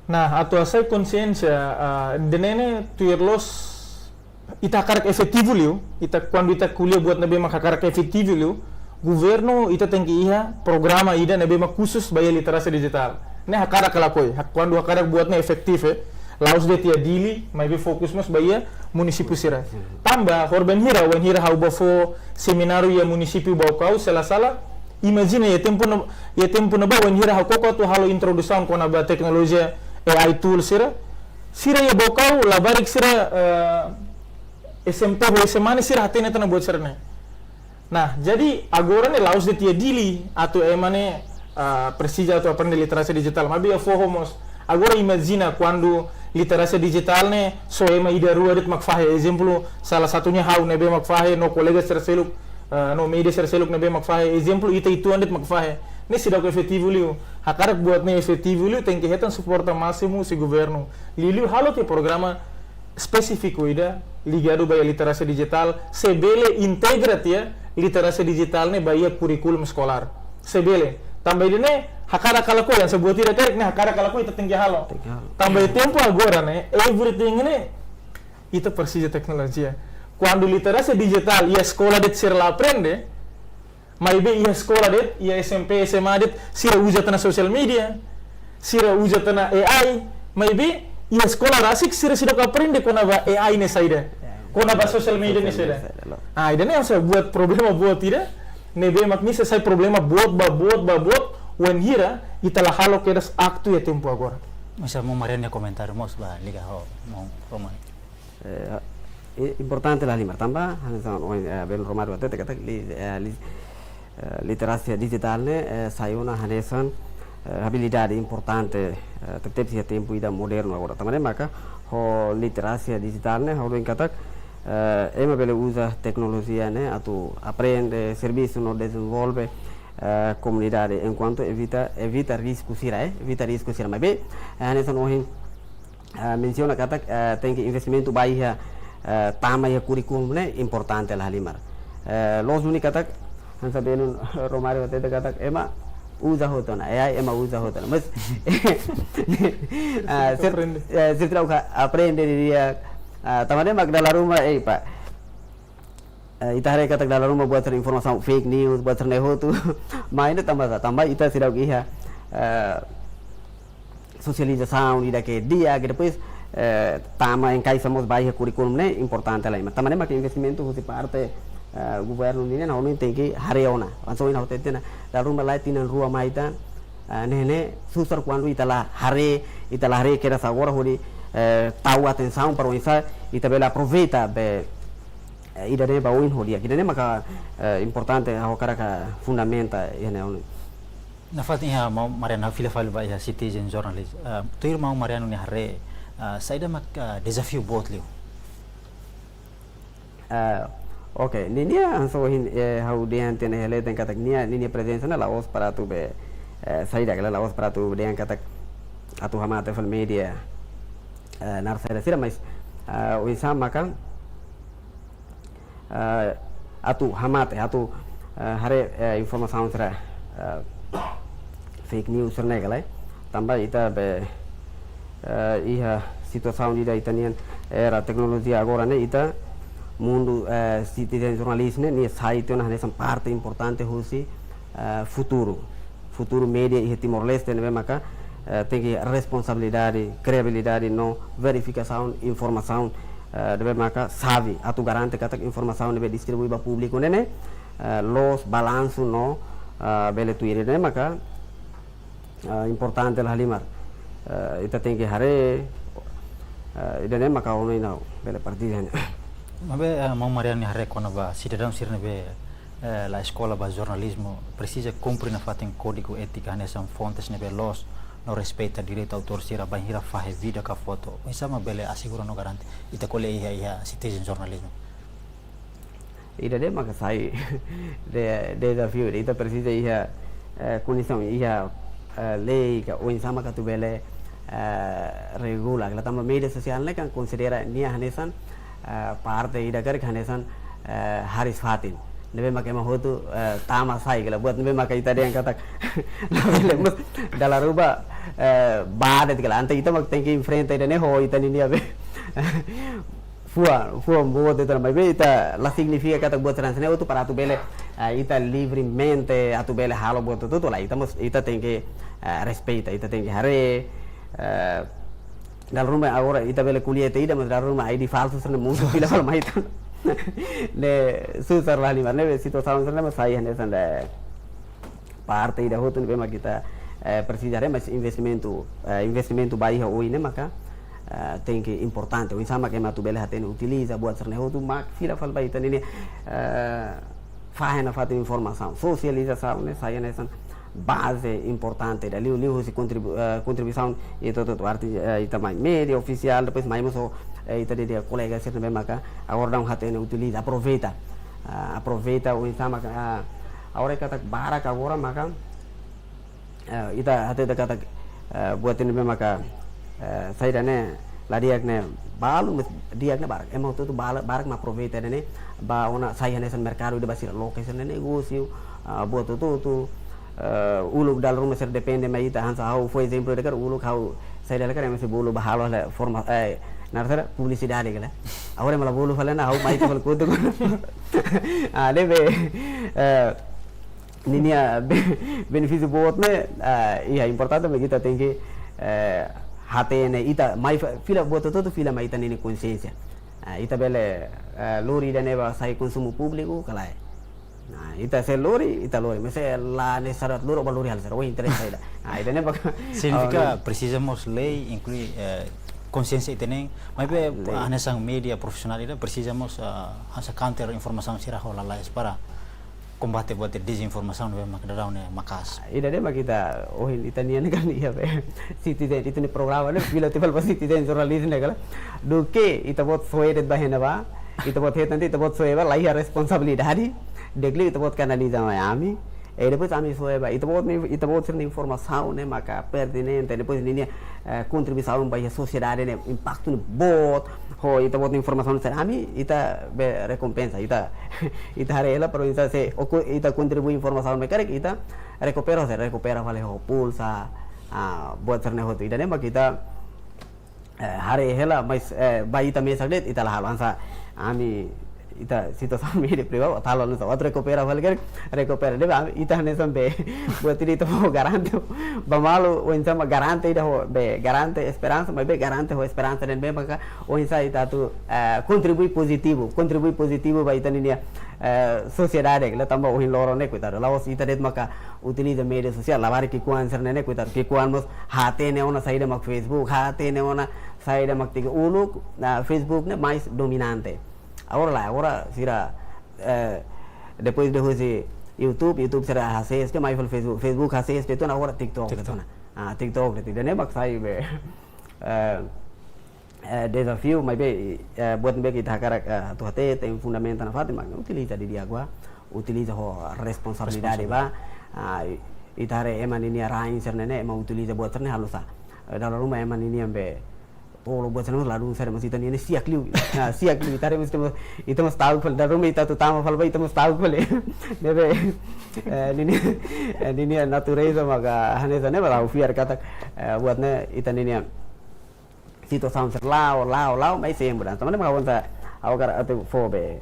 Nah, atu hasai konxiénsia, ah, ida-ne'e ne'e tuir loos ita hakarak efetivu liu, ita kuandu ita ko'alia buat ne'ebé mak hakarak efetivu liu, governu ita tenke iha programa ida ne'ebé mak khusus ba iha literasi dijitál. Ne'e hakarak ka lakohi, hak-, kuandu hakarak buat ne'e efetivu, eh, la'ós de'it iha Dili, maibé fokus mós ba iha munisípiu sira. Tanba, horibainhira, wainhira ha'u bá fó semináriu iha munisípiu Baucau, se la sala, imajina iha tempu ne'e, iha tempu ne'ebá wainhira ha'u koko atu halo introdusaun kona-ba teknolojia A I tool sira, sira iha Baucau, labarik sira, eh, S M T ho S M A ne'e sira hatene tan buat sira-ne'e. Nah, jadi agora ne'e la'ós de'it iha Dili atu ema ne'e, ah, presiza atu aprende literasi dijitál, maibé iha foho mós. Agora imajina kuandu literasi dijitál ne'e só ema ida rua de'it mak fahe. Ezemplu, salah satunya ha'u ne'ebé mak fahe, no kolega sira seluk, ah, no média sira seluk ne'ebé mak fahe. Ezemplu, ita uitoan de'it mak fahe. Ne'e seidauk efetivu liu. Hakarak buat ne'e efetivu liu, tenke hetan suporta másimu husi governu. Liuliu halo tiha programa espesífiku ida ligadu ba iha literasi dijitál, se bele integra tiha literasi dijitál ne'e ba iha kurríkulu eskolár. Se bele. Tanba ida-ne'e hakarak ka lakohi, hanesan buat ida karik ne'e hakarak ka lakohi ita tenke halo. Tenke halo. Tanba iha tempu agora ne'e, everything ne'e ita presiza teknolojia. Kuandu literasi dijitál iha eskola de'it sira la aprende, maibé iha eskola de'it, iha S M P, S M A de'it, sira uza tan social media, sira uza tan A I, maibé iha eskola rasik sira seidauk aprende kona-ba A I ne'e saida, kona-ba social media ne'e saida. Ah, ida-ne'e hanesan buat problema boot ida, ne'ebé mak nia sei sai problema boot ba boot ba boot, wainhira ita la halo kedas aktu iha tempu agora. Misa mo Mariano nia komentáriu mós ba liga ho, mo Roma. Eh, i-, importante la halimar tanba, hanesan ohin, eh, belun Romário hatete katak li-, eh, li-, eh, literasi dijitál ne'e, eh, sai ona hanesan, eh, abilidade importante, eh, tebetebes iha tempu ida modernu agora. Tanba ne'e maka, ho literasi dijitál ne'e, ha'u hanoin katak, eh, ema bele uza teknolojia ne'e atu aprende, servisu no dezenvolve, eh, komunidade, enkuantu evita, evita risku sira, eh, evita risku sira. Maibé, eh, hanesan ohin, eh, mensiona katak, eh, tenke investimentu ba iha, eh, tama iha kurríkulu ne'e importante la halimar. Eh, loos duni katak, hanesan belun Romário hatete katak, ema uza hotu ona, A I ema uza hotu ona. Mas, ah, sira, aprende. Eh, sira seidauk aprende didi'ak, ah, tanba ne'e mak dala ruma, eh, pa, eh, ita haree katak dala ruma buat sira informasaun fake news, buat sira-ne'e hotu. Maibé tanba sá, tanba ita seidauk iha, eh, sosializasaun ida ke di'ak, ke depois, eh, tama enkaixa mós ba iha kurríkulu ne'e importante la halimar. Tanba ne'e maka investimentu husi parte, eh, governu nian, ha'u hanoin tenke haree ona. Hanesan ohin ha'u hatete ona, dala ruma la'o tinan rua mai tan, eh, ne'e, ne'e susar kuandu ita la haree, ita la haree kedas agora hodi, eh, tau atensaun para oinsá ita bele aproveita be, eh, ida-ne'e ba oin ho di'ak. Ida-ne'e maka, eh, importante, ha'u hakarak fundamenta iha ne'e ona. Nafatin iha maun Mariano, fila fali ba iha citizen journalist. Eh, tuir maun Mariano nia haree, eh, saida mak, eh, dezafiu boot liu? Eh, oke, ninia hanesan ohin, eh, ha'u dehan tiha ona iha leten katak nia, ninia prezensa ne'e la'ós para atu be, eh, saida kala la'ós para atu dehan katak, atu hamate fali média, eh, naran saida sira, mas, eh, oinsá maka, eh, atu hamate, atu, eh, haree, eh, informasaun sira, eh, fake news sira ne'e ka lae. Tanba ita be, eh, iha situasaun ida ita-nian era teknolojia agora ne'e, ita mundu, eh, citizen journalism ne'e, nia sai tiha ona hanesan parte importante husi, eh, futuru. Futuru média iha Timor-Leste ne'ebé maka, eh, tenke responsabilidade, kredibilidade no verifikasaun informasaun, eh, ne'ebé maka xave atu garante katak informasaun ne'ebé distribui ba públiku ne'e ne'e, eh, loos, balansu no, eh, bele tuir ne'e maka, eh, importante la halimar. Eh, ita tenke haree, eh, ida-ne'e maka ohin ha'u bele partilla ne'e. Maibé, eh, maun Mariano nia haree kona-ba sidadaun sira ne'ebé, eh, la eskola ba jornalizmu, presiza kumpre nafatin kódigu étika hanesan fontes ne'ebé loos no respeita direitu autór sira bainhira fahe vídeo ka foto. Oinsá mak bele asegura no garante ita ko'alia iha, iha citizen journalism? Ida-ne'e maka sai de-, dezafiu, ita presiza iha, eh, kondisaun, iha, eh, lei ka oinsá maka atu bele, eh, regula. Kala tanba média sosiál ne'e kan konsidera nia hanesan, eh, parte ida karik hanesan, eh, hariis-fatin. Ne'ebé maka ema hotu, eh, tama sai, kala buat ne'ebé maka ita dehan katak labele, mas dala ruma, eh, ba de'it kala, entaun ita mak tenke enfrenta ida-ne'e ho ita-nia be fuan, fuan boot ita, maibé ita la signifika katak buat sira hanesan ne'e hotu para atu bele, ah, ita livremente atu bele halo buat hotu-hotu, lae. Ita mós, ita tenke, ah, respeita, ita tenke haree, eh, dala ruma agora ita bele ko'alia tiha ida, mas dala ruma I D falsu sira-ne'e muncul fila fali mai tan. Ne'e susar la halimar, ne'e situasaun sira-ne'e mak sai hanesan ne'e parte ida hotu ne'ebé mak ita, eh, presiza haree, mas investimentu, eh, investimentu ba iha oin ne'e maka, eh, tenke importante. Oinsá mak ema atu bele hatene, utiliza buat sira-ne'e hotu mak fila fali ba ita-nia, eh, fahe nafatin informasaun. Sosializasaun ne'e sai hanesan baze importante ida, liuliu husi kontribu-, eh, kontribuisaun ita hotu-hotu, arti, eh, ita mai média ofisiál, depois mai mós ho, eh, ita-nia kolega sira ne'ebé maka agora daudaun hatene, utiliza, aproveita. Ah, aproveita oinsá maka, ah, agora katak barak agora maka, eh, ita hatete katak, eh, buat ne'ebé maka, eh, saida ne'e, la di'ak ne'e balu, mas di'ak ne'e barak. Ema hotu-hotu bala-, barak mak aproveita ne'e, ba ona sai hanesan merkadu ida ba sira loke sira-nia negósiu, ah, buat hotu-hotu, eh, uluk dala ruma sira depende mai ita, hanesan ha'u fó ezemplu ida karik, uluk ha'u sai dala karik ema sei bolu ba halo hela forma, eh, naran saida, publisidade kala. Agora ema la bolu fali ona, ha'u mai tiha fali kotuk. Ah, ne'ebé, eh, ninia be-, benefísiu boot ne'e, ah, iha, importante mak ita tenke, eh, hatene, ita mai fa-, fila buat hotu-hotu fila mai ita-nia konxiénsia. Ah, ita bele, eh, lori ida-ne'e ba sai konsumu públiku ka lae. Nah, ita se lori, ita lori. Mas se la nesesáriu lori, ba lori halo sira, o interese saida. Nah, ida-ne'e baka. Signifika, ah, presiza mós lei, inklui, eh, konxiénsia ita-nian. Maibé, lei. Hanesan média profisionál ida presiza mós, ah, hanesan counter informasaun sira ho lalais para kombate buat dezinformasaun ne'ebé mak daudaun ne'e maka'as. Ida-ne'e mak ita, ohin ita-nian kan iha be citizen, ita-nia programa ne'e fila tiha fali ba citizen journalism ne'e kala. Duké ita-boot soe de'it ba iha ne'ebá, ita-boot hetan de'it, ita-boot soe ba, la iha responsabilidade, di'ak liu ita-boot kanaliza mai ami. E depois ami soe ba, ita-boot ne'e, ita-boot sira-nia informasaun ne'e maka pertinente, depois ninia, eh, kontribuisaun ba iha sosiedade ne'e impaktu ne'e boot, ho ita-boot informasaun sira ami, ita be rekompensa, ita, ita haree hela, para oinsá se, oku, ita kontribui informasaun ne'ebé karik, ita rekupera, se rekupera fali ho pulsa, ah, buat sira-ne'e hotu. Ida-ne'e mak ita, eh, haree hela, mas, eh, ba ita mesak de'it, ita la halo, hanesan ami, ita situasaun média privadu, ita halo, hanesan atu rekupera fali karik, rekupera. Ne'ebé ami, ita hanesan be, buat ida ita fó garante, ba malu, oinsá mak garante ida ho, be, garante esperansa, maibé garante ho esperansa ne'ebé maka, oinsá ita atu, eh, kontribui pozitivu, kontribui pozitivu ba ita-nia, eh, sosiedade, kala tanba ohin loron ne'e, koitadu, la'ós ita de'it maka utiliza média sosiál, labarik ki'ikoan sira-ne'e, koitadu, ki'ikoan mós hatene ona saida mak Facebook, hatene ona saida mak TikTok, uluk, nah, Facebook ne'e mais dominante. Agora lae, agora sira, eh, depois de husi YouTube, YouTube sira hasees de'it, mai fali Facebook, Facebook hasees de'it, agora TikTok de'it. TikTok. Ah, TikTok de'it. Ida-ne'e mak sai be, eh, eh, dezafiu, maibé, eh, buat ne'ebé ke ita hakarak, eh, atu hatete, tem fundamenta nafatin, mas utiliza didi'ak ba, utiliza ho responsabilidade ba. Responsabilidade. Ah, i-, ita haree ema ninia rain sira-ne'e, ema utiliza buat sira-ne'e halo sá. Dala ruma ema ninian be, oh, lo buat sana la dun sere, mas ita-nian ne'e siak liu. Nah, siak liu, ita haree mas ita mós, ita mós ta'uk fali, dala ruma ita atu tama fali ba, ita mós ta'uk fali. Ne'ebé, eh, ninian, eh, ninian natureza maka hanesan ne'e, mas ha'u fiar katak, eh, buat ne'e ita-nian situasaun sira la'o, la'o, la'o, mas sempre mudansa. Tanba ne'e mak ha'u hanesan, ha'u hakarak atu fó be,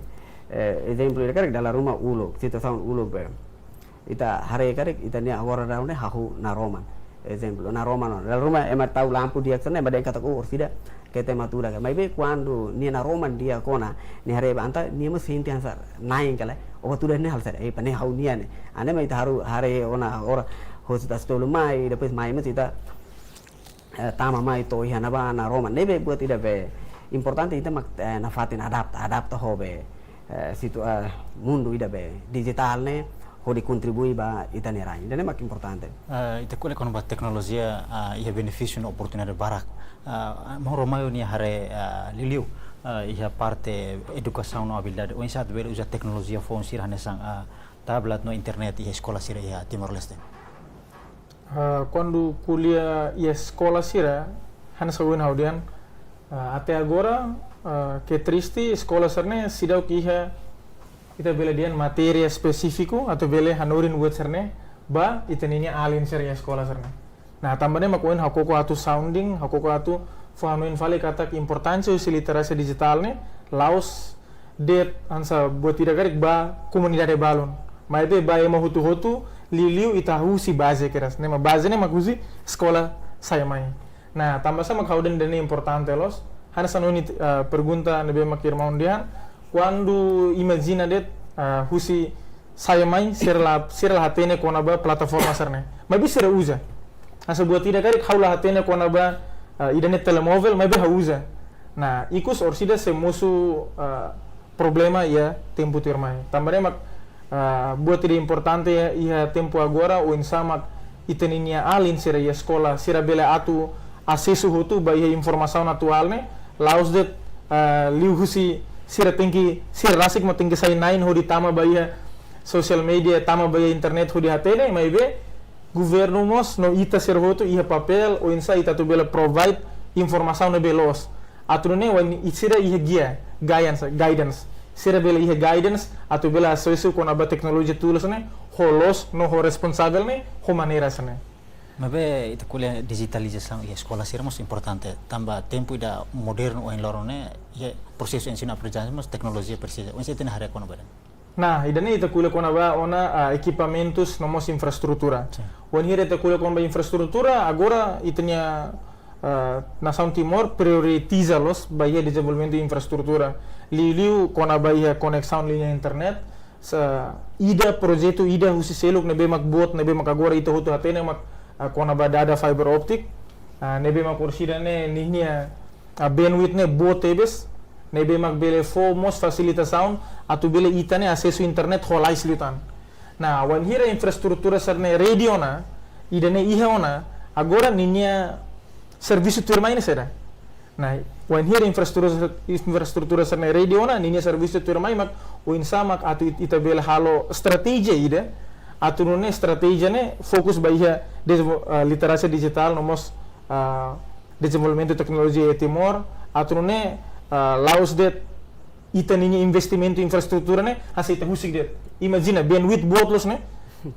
eh, ezemplu ida karik dala ruma uluk, situasaun uluk be. Ita haree karik, ita-nia agora daudaun ne'e hahú naroman. Ezemplu, naroman ona. Dala ruma ema tau lampu di'ak hanesan ne'e, ema dehan katak, oh, orsida, keta ema tuda ka. Maibé kuandu nia naroman di'ak ona, nia haree ba entaun, nia mós sente hanesan na'in kala. Oh, tuda ne'e halo saida, eh, pa ne'e ha'u-nia ne'e. Hanesan ne'e mak ita haru-, haree ona agora, hosi ita tolu mai, depois mai mós ita, eh, tama mai to'o iha ne'ebá naroman. Ne'ebé buat ida be importante ita mak, eh, nafatin adapta, adapta ho be, eh, situ-, eh, mundu ida be dijitál ne'e, hodi kontribui ba ita-nia rain. Ida-ne'e mak importante. Eh, ita ko'alia kona-ba teknolojia, ah, iha benefísiu no oportunidade barak. Ah, maun Romeu nia haree, ah, liuliu, ah, iha parte edukasaun no abilidade. Oinsá atu bele uza teknolojia foun sira hanesan, ah, tablet no internet iha eskola sira iha Timor-Leste. Ah, kuandu ko'alia iha eskola sira, hanesan ohin ha'u dehan, ah, até agora, ah, ke triste, eskola sira-ne'e seidauk iha, ita bele dehan matéria espesífiku, atu bele hanorin buat sira-ne'e ba ita-ninia alin sira iha eskola sira-ne'e. Nah, tanba ne'e mak ohin ha'u koko atu sounding, ha'u koko atu fó hanoin fali katak importánsia husi literasia dijitál ne'e, la'ós de'it hanesan buat ida karik ba komunidade balun. Maibé ba ema hotu-hotu, liuliu ita husi baze kedas. Ne'e mak baze ne'e mak husi eskola sai mai. Nah, tanba sá mak ha'u dehan ida-ne'e importante loos. Hanesan ohin, eh, pergunta ne'ebé mak irmaun dehan, kuandu imajina de'it, eh, husi sai mai, sira la, sira la hatene kona-ba plataforma sira-ne'e. Maibé sira uza. Hanesan buat ida karik ha'u la hatene kona-ba, eh, ida-ne'e telemovel, maibé ha'u uza. Nah, ikus orsida sei mosu, eh, problema iha tempu tuirmai. Tanba ne'e mak, eh, buat ida importante iha, iha tempu agora, oinsá mak ita-ninia alin sira iha eskola, sira bele atu asesu hotu ba iha informasaun atuál ne'e, la'ós de'it, eh, liuhusi sira tenke, sira rasik mak tenke sai na'in hodi tama ba iha social media, tama ba iha internet hodi hatene, maibé governu mós no ita sira hotu iha papél, oinsá ita atu bele provide informasaun ne'ebé loos. Atu nune'e oinsá sira iha gia, guidance, guidance. Sira bele iha guidance, atu bele asesu kona-ba teknolojia tools ne'e, ho loos no ho responsavel ne'e, ho maneira sira-ne'e. Maibé ita ko'alia dijitalizasaun iha eskola sira mós importante, tanba tempu ida modernu ohin loron ne'e, iha prosesu ensinu-aprendizajen mós teknolojia presiza. Oinsá ita-nia haree kona-ba ida-ne'e? Nah, ida-ne'e ita ko'alia kona-ba ona, ah, ekipamentus no mós infraestrutura. Sin. Wainhira ita ko'alia kona-ba infraestrutura, agora ita-nia, ah, nasaun Timor prioritiza loos ba iha dezenvolvimentu infraestrutura. Liuliu kona-ba iha koneksaun liña internet, sa-, ida projetu ida husi seluk ne'ebé mak boot, ne'ebé mak agora ita hotu hatene mak, ah, kona-ba dada fiber optic. Ah, ne'ebé mak orsida ne'e ninia, ah, bandwidth ne'e boot tebes, ne'ebé mak bele fó mós fasilitasaun atu bele ita ne'e asesu internet ho lalais liután. Nah, wainhira infraestrutura sira-ne'e ready ona, ida-ne'e iha ona, agora ninia servisu tuirmai ne'e saida? Nah, wainhira infraestrutura, infraestrutura sira-ne'e ready ona, ninia servisu tuirmai mak oinsá mak atu it-, ita bele halo estratéjia ida, atu nune'e estratéjia ne'e fokus ba iha dezenvol-, ah, literasia dijitál no mós, ah, dezenvolvimentu teknolojia iha Timor, atu nune'e, ah, la'ós de'it ita-ninia investimentu infraestrutura ne'e, hanesan ita husik de'it. Imajina, bandwidth boot loos ne'e.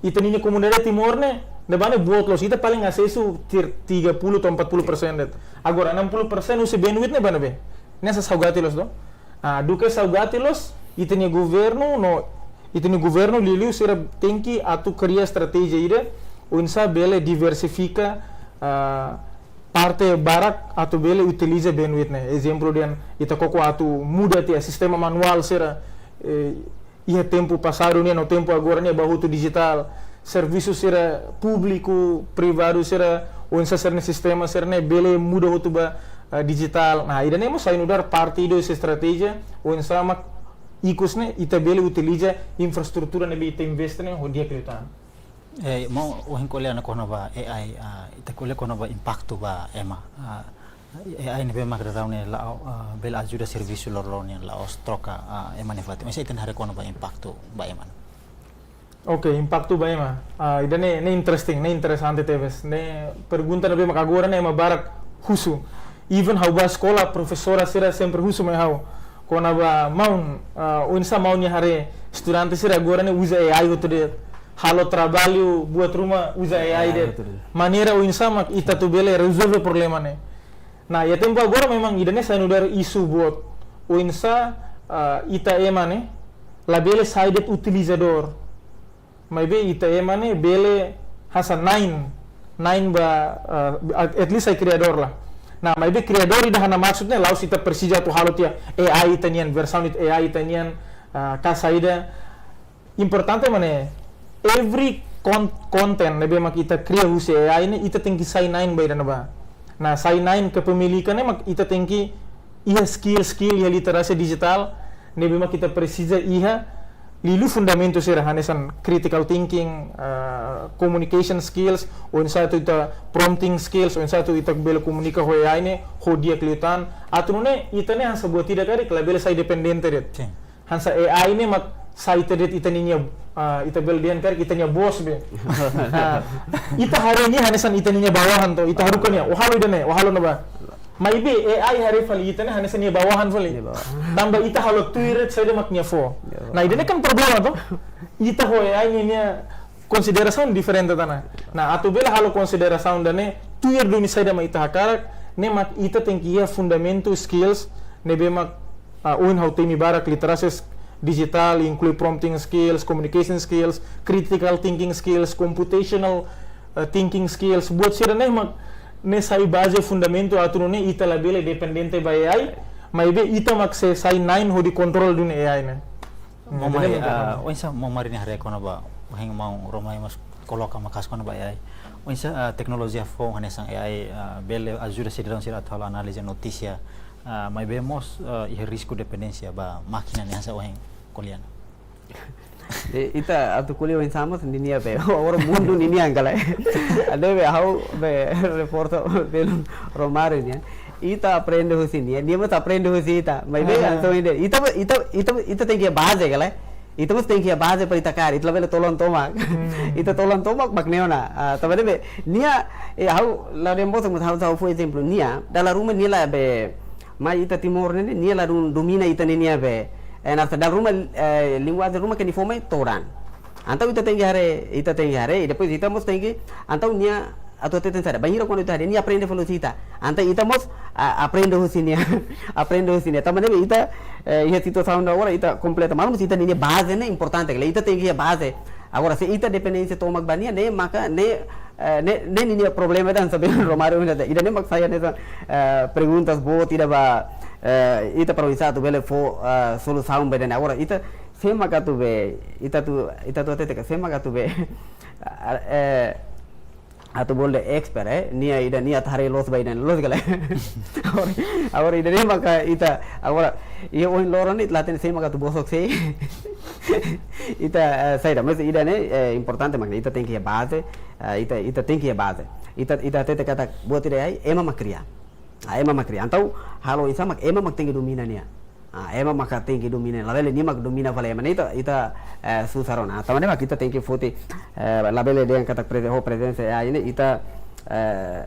Ita-ninia komunidade Timor ne'e, ne'ebá ne'e boot loos. Ita paling asesu tir-, tiga puluh to'o empat puluh persen de'it. Agora, enam puluh persen husi bandwidth ne'e ba ne'ebé? Ne'e hanesan saugati loos, to? Ah, duké saugati loos, ita-nia governu, no, ita-nia governu liuliu sira tenke atu kria estratéjia ida, oinsá bele diversifika, ah, parte barak atu bele utiliza bandwidth ne'e. Ezemplu dehan ita koko atu muda tiha sistema manuál sira, eh, iha tempu pasadu nian no tempu agora nian ba hotu dijitál. Servisu sira públiku, privadu sira, oinsá sira-nia sistema sira-ne'e bele muda hotu ba, eh, dijitál. Nah, ida-ne'e mós sai nu'udar parte ida husi estratéjia, oinsá mak ikus ne'e ita bele utiliza infraestrutura ne'ebé ita investe ne'e ho di'ak liután. Eh, maun, ohin ko'alia ona kona-ba A I, ah, ita ko'alia kona-ba impaktu ba ema. Ah, A I ne'ebé mak daudaun ne'e la'o, ah, bele ajuda servisu loroloron nian, la'ós troka, ah, ema nia fatin. Maibé ita-nia haree kona-ba impaktu ba ema. Oke, impaktu ba ema. Ah, ida-ne'e, ne'e interesting, ne'e interesante tebes. Ne'e pergunta ne'ebé mak agora ne'e ema barak husu. Even ha'u bá eskola, profesora sira sempre husu mai ha'u. Kona-ba maun, ah, oinsá maun nia haree estudante sira agora ne'e uza A I hotu de'it. Halo traballu buat ruma uza A I de'it. Maneira oinsá mak ita atu bele rezolve problema ne'e. Nah, iha tempu agora memang ida-ne'e sai nu'udar isu boot. Oinsá, ah, ita ema ne'e labele sai de'it utilizadór. Maibé ita ema ne'e bele hanesan na'in, na'in ba, ah, at least sai kriadór lah. Nah, maibé kriadór ida hanesan maksudnya la'ós ita presiza atu halo tiha A I ita-nian, versaun ita A I ita-nian, ah, ka saida. Importante mak ne'e, every con-, content ne'ebé mak ita kria husi A I ne'e, ita tenke sai na'in ba ida-ne'ebá. Nah, sai na'in kepemilikan ne'e mak ita tenke iha skill, skill iha literasi dijitál ne'ebé mak ita presiza iha, liuliu fundamentu sira hanesan critical thinking, ah, communication skills, oinsá atu ita prompting skills, oinsá atu ita bele komunika ho A I ne'e ho di'ak liután. Atu nune'e ita ne'e hanesan buat ida karik labele sai dependente de'it. Sin. Hanesan A I ne'e mak sai ita de'it ita ninia, ah, ita bele dehan karik ita-nia bos be. Ah, ita haree nia hanesan ita ninia bawahan to, ita haruka nia, "Ó halo ida-ne'e, ó halo ne'ebá." Maibé A I haree fali ita ne'e hanesan nia bawahan fali. Nia bawahan. Tanba ita halo tuir de'it saida mak nia fó. Nia bawahan. Nah, ida-ne'e kan problema to. Ita ho A I ninia konsiderasaun diferente tiha ona. Nah, atu bele halo konsiderasaun ida-ne'e, tuir duni saida mak ita hakarak, ne'e mak ita tenke iha fundamentu skills ne'ebé mak, ah, ohin ha'u temi barak literasi s-, dijitál, inklui prompting skills, communication skills, critical thinking skills, computational, ah, thinking skills, buat sira-ne'e mak ne'e sai baze fundamentu atu nune'e ita labele dependente ba A I, maibé ita mak sei sai na'in hodi kontrola duni A I ne'e. Hmm, Maun Mari, jadi ah, oinsá Maun Mari nia haree kona-ba, ohin Maun Roma Emas koloka maka'as kona-ba A I. Oinsá, ah, teknolojia foun hanesan A I, ah, bele ajuda sidadaun sira atu halo analiza notísia, ah, maibé mós, ah, iha risku dependénsia ba mákina ne'e hanesan ohin ko'alia ona. Eh, ita atu ko'alia oinsá mós ninia be, agora mundu ninia angkala. Ade be ha'u be repórter be Roma Mari nian. Ita aprende husi nia, nia mós aprende husi ita. Maibé Ah. entaun ida, ita, ita, ita, ita tenke baze kala. Ita mós tenke baze para ita kaer, ita labele tolan tomak. Hmm. Ita tolan tomak mak ne'e ona. Ah, tanba ne'e be, nia, eh, ha'u la den bos mós ha'u, ha'u fó ezemplu nia, dala ruma nia la be, mai ita Timor ne'e, nia la dun-, domina ita ninia be. Eh, nasa dala ruma, eh, linguajen ruma ke nia fó mai todan. Entaun ita tenke haree, ita tenke haree, i depois ita mós tenke, entaun nia atu hateten saida, bainhira kuandu ita haree, nia aprende fali husi ita. Entaun ita mós, ah, aprende husi nia, aprende husi nia. Tanba ne'e ita, eh, iha situasaun agora ita kompleta. Maibé ita ninia baze ne'e importante, kala ita tenke iha baze. Agora, se ita dependénsia tomak ba nia, ne'e maka, ne'e, eh, ne'e, ne'e ninia problema dan sabe Roma Mari unda. Ida-ne'e mak sai hanesan, eh, perguntas boot ida ba, eh, ita para oinsá atu bele fó, eh, solusaun ba ida-ne'e. Agora, ita, sé mak atu be, ita atu, ita atu hatete ka, sé mak atu be, eh, atu bolu dehan expert, eh, nia ida, nia atu haree loos ba ida-ne'e, loos kala. Agora, agora ida-ne'e maka ita, agora, iha ohin loron ne'e ita la hatene sé mak atu bosok sé. Ita, eh, saida, mas ida-ne'e, eh, importante mak ne'e, ita tenke iha baze, eh, ita, ita tenke iha baze. Ita, ita hatete katak buat ida A I, ema mak kria. Ah, ema mak kria. Entaun, halo oinsá mak, ema mak tenke domina nia. Ah, ema maka tenke domina, labele nia mak domina fali ema ne'e ita, ita, eh, susar ona. Tanba ne'e mak ita tenke foti, eh, labele dehan katak preze-, ho prezensa A I ne'e ita, eh,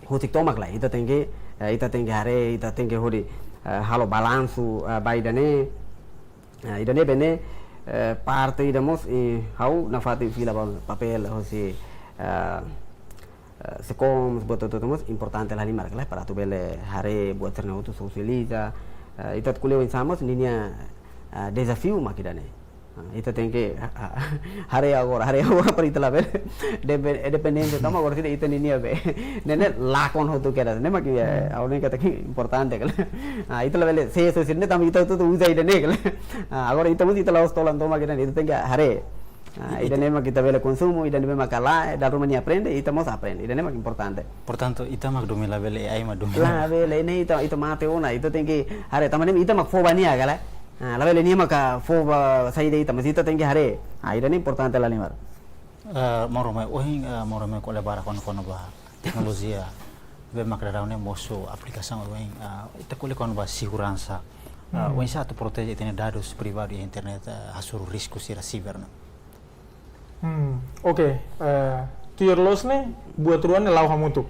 husik tomak lae. Ita tenke, eh, ita tenke haree, ita tenke hodi, eh, halo balansu, eh, ba ida-ne'e. Eh, ida-ne'e be ne'e, eh, parte ida mós, eh, ha'u nafatin fila ba papél hosi, eh, eh, SECOM, buat hotu-hotu mós importante la halimar kala para atu bele haree buat sira-ne'e hotu sosializa. Eh, ita atu ko'alia oinsá mós ninia, eh, dezafiu mak ida-ne'e. Ah, ita tenke, ah, ah, haree agora, haree agora para ita labele depe-, dependente tomak agora se ita ninia be. Ne'e ne'e lakon hotu kedas, ne'e mak, eh, Hmm. ha'u hanoin katak importante kala. Ah, ita labele se sosializa tanba ita hotu-hotu uza ida-ne'e kala. Ah, agora ita mós ita la'ós tolan tomak ida-ne'e, ita tenke haree. Ah, I-, ita ida-ne'e mak ita bele konsumu, ida-ne'e mak lae, dala ruma nia aprende, ita mós aprende. Ida-ne'e mak importante. Portantu, ita mak domina, labele A I mak domina. Labele, ne'e ita, ita mate ona, ita tenke haree, tanba ne'e ita mak fó ba nia kala. Ah, labele nia maka fó ba saida ita, mas ita tenke haree. Ah, ida-ne'e importante la halimar. Eh, Maun Roma, ohin, eh, Maun Roma ko'alia barak kona-, kona-ba teknolojia, be mak daudaun ne'e mosu aplikasaun ohin, eh, ita ko'alia kona-ba seguransa. Eh, Hmm. oinsá atu proteje ita-nia dadus privadu iha internet, eh, hasoru risku sira siber ne'e. Hmm, oke. Eh, tuir loos ne'e, buat rua ne'e la'o hamutuk.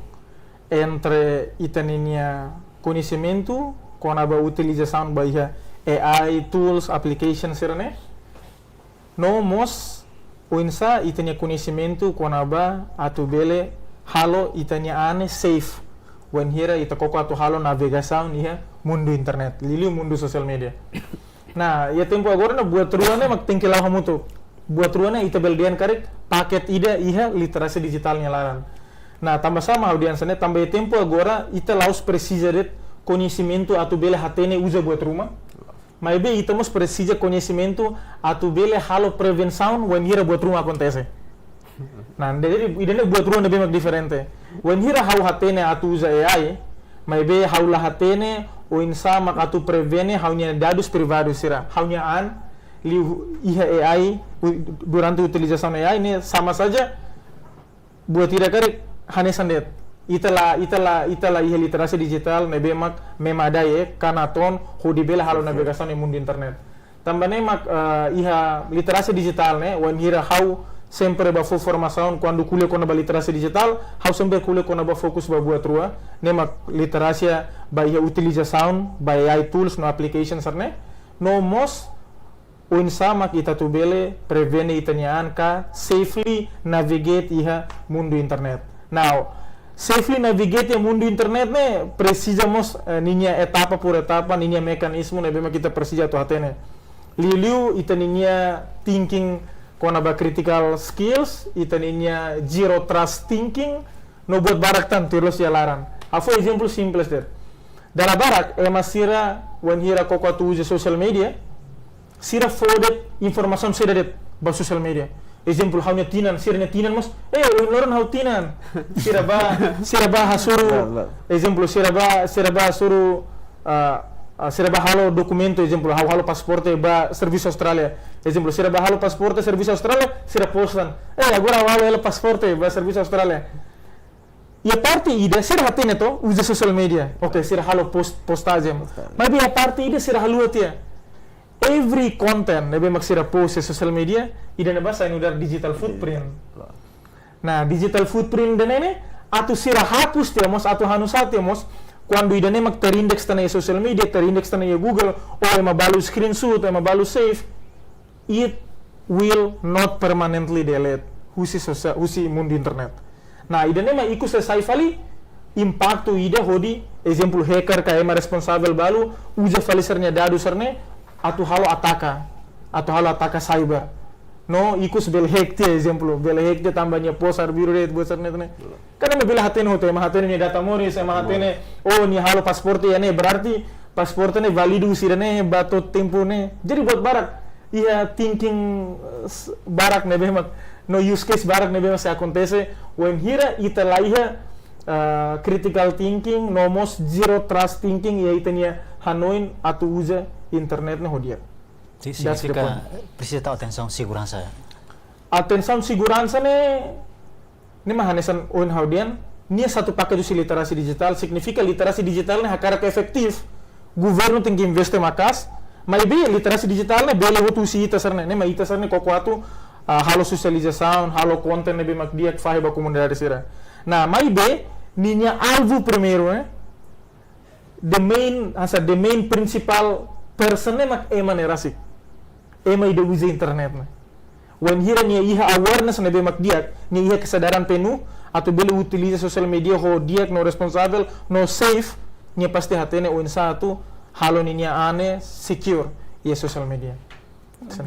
Entre ita ninia koñesimentu kona-ba utilizasaun ba iha A I tools, application sira-ne'e. No mós oinsá ita-nia koñesimentu kona-ba atu bele halo ita-nia an ne'e safe wainhira ita koko atu halo navegasaun iha mundu internet, liuliu mundu sosiál media. Nah, iha tempu agora ne'e buat rua ne'e mak tenke la'o hamutuk. Buat rua ne'e ita bele dehan karik paket ida iha literasi dijitál nia laran. Nah, tanba sá mak ha'u dehan hanesan ne'e, tanba iha tempu agora ita la'ós presiza de'it koñesimentu atu bele hatene uza buat ruma. Maibé ita mós presiza koñesimentu atu bele halo prevensaun wainhira buat ruma akontese. Nah, jadi ida-ne'e buat rua ne'ebé mak diferente. Wainhira ha'u hatene atu uza A I, maibé ha'u la hatene oinsá mak atu prevene ha'u-nia dadus privadu sira, ha'u-nia an, liu iha A I, u-, durante utilizasaun A I ne'e sama saja buat ida karik hanesan de'it. Ita la, ita la, ita la iha literasi dijitál ne'ebé mak memadai, eh, ka natoon hodi bele halo navegasaun iha mundu internet. Tanba ne'e mak, eh, iha literasi dijitál ne'e, wainhira ha'u sempre bá fó formasaun kuandu ko'alia kona-ba literasi dijitál, ha'u sempre ko'alia kona-ba fokus ba buat rua, ne'e mak literasi ba iha utilizasaun ba A I tools no application sira-ne'e, no mós oinsá mak ita atu bele prevene ita-nia an ka safely navigate iha mundu internet. Now, safely navigate iha mundu internet ne'e presiza mós, eh, ninia etapa por etapa, ninia mekanizmu ne'ebé mak ita presiza atu hatene. Liuliu ita ninia thinking kona-ba critical skills, ita ninia zero trust thinking, no buat barak tan tuir loos iha laran. Ha'u fó ezemplu simples de'it. Dala barak ema sira wainhira koko atu uza sosiál media, sira fó de'it informasaun saida de'it ba sosiál media. Ezemplu, ha'u-nia tinan, sira-nia tinan mós, eh, ohin loron ha'u tinan. Sira bá, sira bá hasoru, Betul, betul. Ezemplu, sira bá, sira bá hasoru, ah, ah, sira bá halo dokumentu, ezemplu, ha'u halo pasaporte ba servisu Austrália. Ezemplu, sira bá halo pasaporte servisu Austrália, sira post tan, eh, agora ha'u halo hela pasaporte ba servisu Austrália. Iha parte ida sira hatene to uza sosiál media. Oke, sira halo post, postajen. Postajen. Maibé iha parte ida sira haluha tiha. Every content ne'ebé mak sira post iha sosiál media, ida-ne'ebá sai nu'udar digital footprint. Digital. Nah, digital footprint ida-ne'e ne'e, atu sira hapus tiha mós, atu hanusá tiha mós, kuandu ida-ne'e mak terindeks tan iha sosiál media, terindeks tan iha Google, ou ema balu screenshot, ema balu save, it will not permanently delete husi sosia-, husi mundu internet. Nah, ida-ne'e mak ikus sai fali impaktu ida hodi, ezemplu, hacker ka ema responsavel balu uza fali sira-nia dadus sira-ne'e atu halo ataka, atu halo ataka cyber. No ikus bele hack tiha, ezemplu, bele hack tiha tanba nia post arbiru de'it buat sira-ne'e ne'e. Karena ema bele hatene hotu, ema hatene nia data moris, ema hatene, oh, nia halo pasaporte iha ne'e, berarti pasaporte ne'e válidu sira-ne'e ba to'o tempu ne'e. Jadi buat barak iha thinking, eh, s-, barak ne'ebé mak, no use case barak ne'ebé mak sei akontese wainhira ita la iha, eh, critical thinking, no mós zero trust thinking iha ita-nia hanoin atu uza internet ne'e ho di'ak. Sin, that's the signifika point. Presiza tau atensaun seguransa. Atensaun seguransa ne'e, ne'e mak hanesan ohin ha'u dehan, nia satu paket husi literasi dijitál, signifika literasi dijitál ne'e hakarak efetivu, governu tenke investe maka'as, maibé literasi dijitál ne'e bele hotu husi ita sira-ne'e, ne'e mak ita sira-ne'e koko atu, ah, halo sosializasaun, halo konten ne'ebé mak di'ak fahe ba komunidade sira. Nah, maibé, ninia alvu primeiru, eh, the main, hanesan the main principal person ne'e mak ema ne'e rasik. Ema ida uza internet ne'e. Wainhira nia iha awareness ne'ebé mak di'ak, nia iha kesadaran penuh, atu bele utiliza sosiál media ho di'ak no responsavel, no safe, nia pasti hatene oinsá atu halo ninia an ne'e secure iha sosiál media.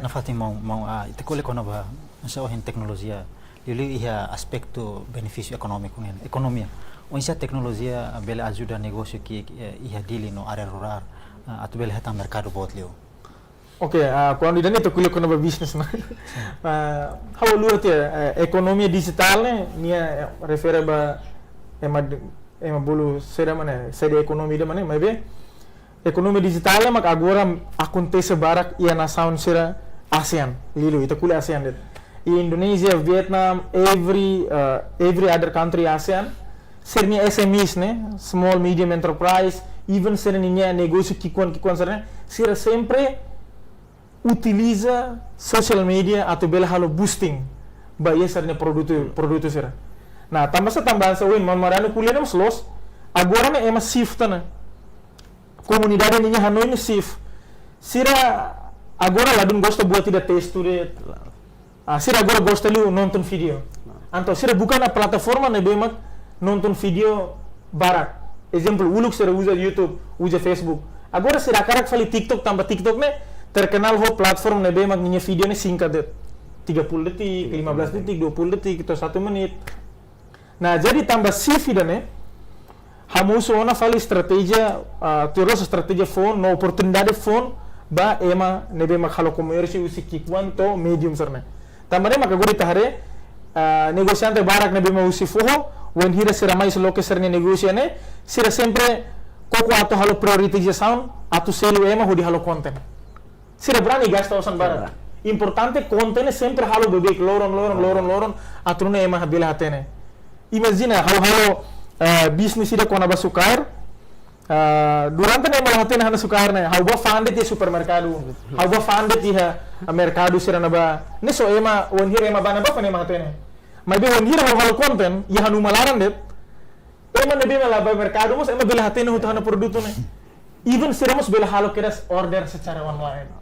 Nafatin maun, maun, ah, ita ko'alia kona-ba, oinsá ohin teknolojia, liuliu iha aspetu benefísiu ekonómiku nian, ekonomia. Oinsá teknolojia bele ajuda negósiu ki'ik, eh, iha Dili no área rurál, ah, atu bele hetan merkadu boot liu. Oke, ah, kuandu ida-ne'e ita ko'alia kona-ba bisnis, no? Ah, ha'u haluha tiha, eh, ekonomia dijitál ne'e, nia, eh, refere ba ema de-, ema bolu saida mak ne'e, saida ekonomia ida mak ne'e, maibé ekonomia dijitál ne'e mak agora akontese barak iha nasaun sira ASEAN, liuliu, ita ko'alia ASEAN de'it. Iha Indonézia, Vietnam, every, uh, every other country ASEAN, sira-nia S M Es ne'e, small medium enterprise, even sira-nia negósiu ki'ikoan-ki'ikoan sira-ne'e, sira sempre utiliza social media atu bele halo boosting ba iha sira-nia produtu, produtu sira. Nah, tanba sá, tanba hanesan ohin Maun Mariano ko'alia ne'e mós loos. Agora ne'e ema shift ona. Komunidade ninia hanoin ne'e shift. Sira agora ladún gosta buat ida testu de'it. Ah, sira agora gosta liu nonton vídeo. Entaun sira buka ona plataforma ne'ebé mak nonton vídeo barak. Ezemplu, uluk sira uza YouTube, uza Facebook. Agora sira hakarak fali TikTok, tanba TikTok ne'e terkenal ho platforma ne'ebé mak ninia vídeo ne'e singkat de'it. Tiga puluh detik, lima belas detik, dua puluh detik, to'o satu menit. Nah, jadi tanba shift ida-ne'e, ha'u mosu ona fali estratéjia, ah, tuir loos estratéjia foun, no oportunidade foun, ba ema ne'ebé mak halo komérsiu husi ki'ikoan to'o médium sira-ne'e. Tanba ne'e maka agora ita haree, ah, negosiante barak ne'ebé mak husi foho, wainhira sira mai loke sira-nia negósiu ne'e, sira sempre koko atu halo prioritizasaun, atu selu ema hodi halo konten. Sira brani gasta osan barak. Sira. Importante konten ne'e sempre halo beibeik loron, loron, loron, loron, atu nune'e ema bele hatene. Imajina, ha'u halo, eh, bisnis ida kona-ba sukaer, eh, durante ne'e ema la hatene hanesan sukaer ne'e, ha'u bá fa'an de'it iha supermerkadu, ha'u bá fa'an de'it iha merkadu sira ne'ebá, ne'e só ema, wainhira ema bá ne'ebá fa'an ema hatene. Maibé wainhira ha'u halo konten, iha ha'u-nia uma laran de'it, ema ne'ebé mak la bá merkadu mós, ema bele hatene hotu ha'u-nia produtu ne'e. Even sira mós bele halo kedas order secara online.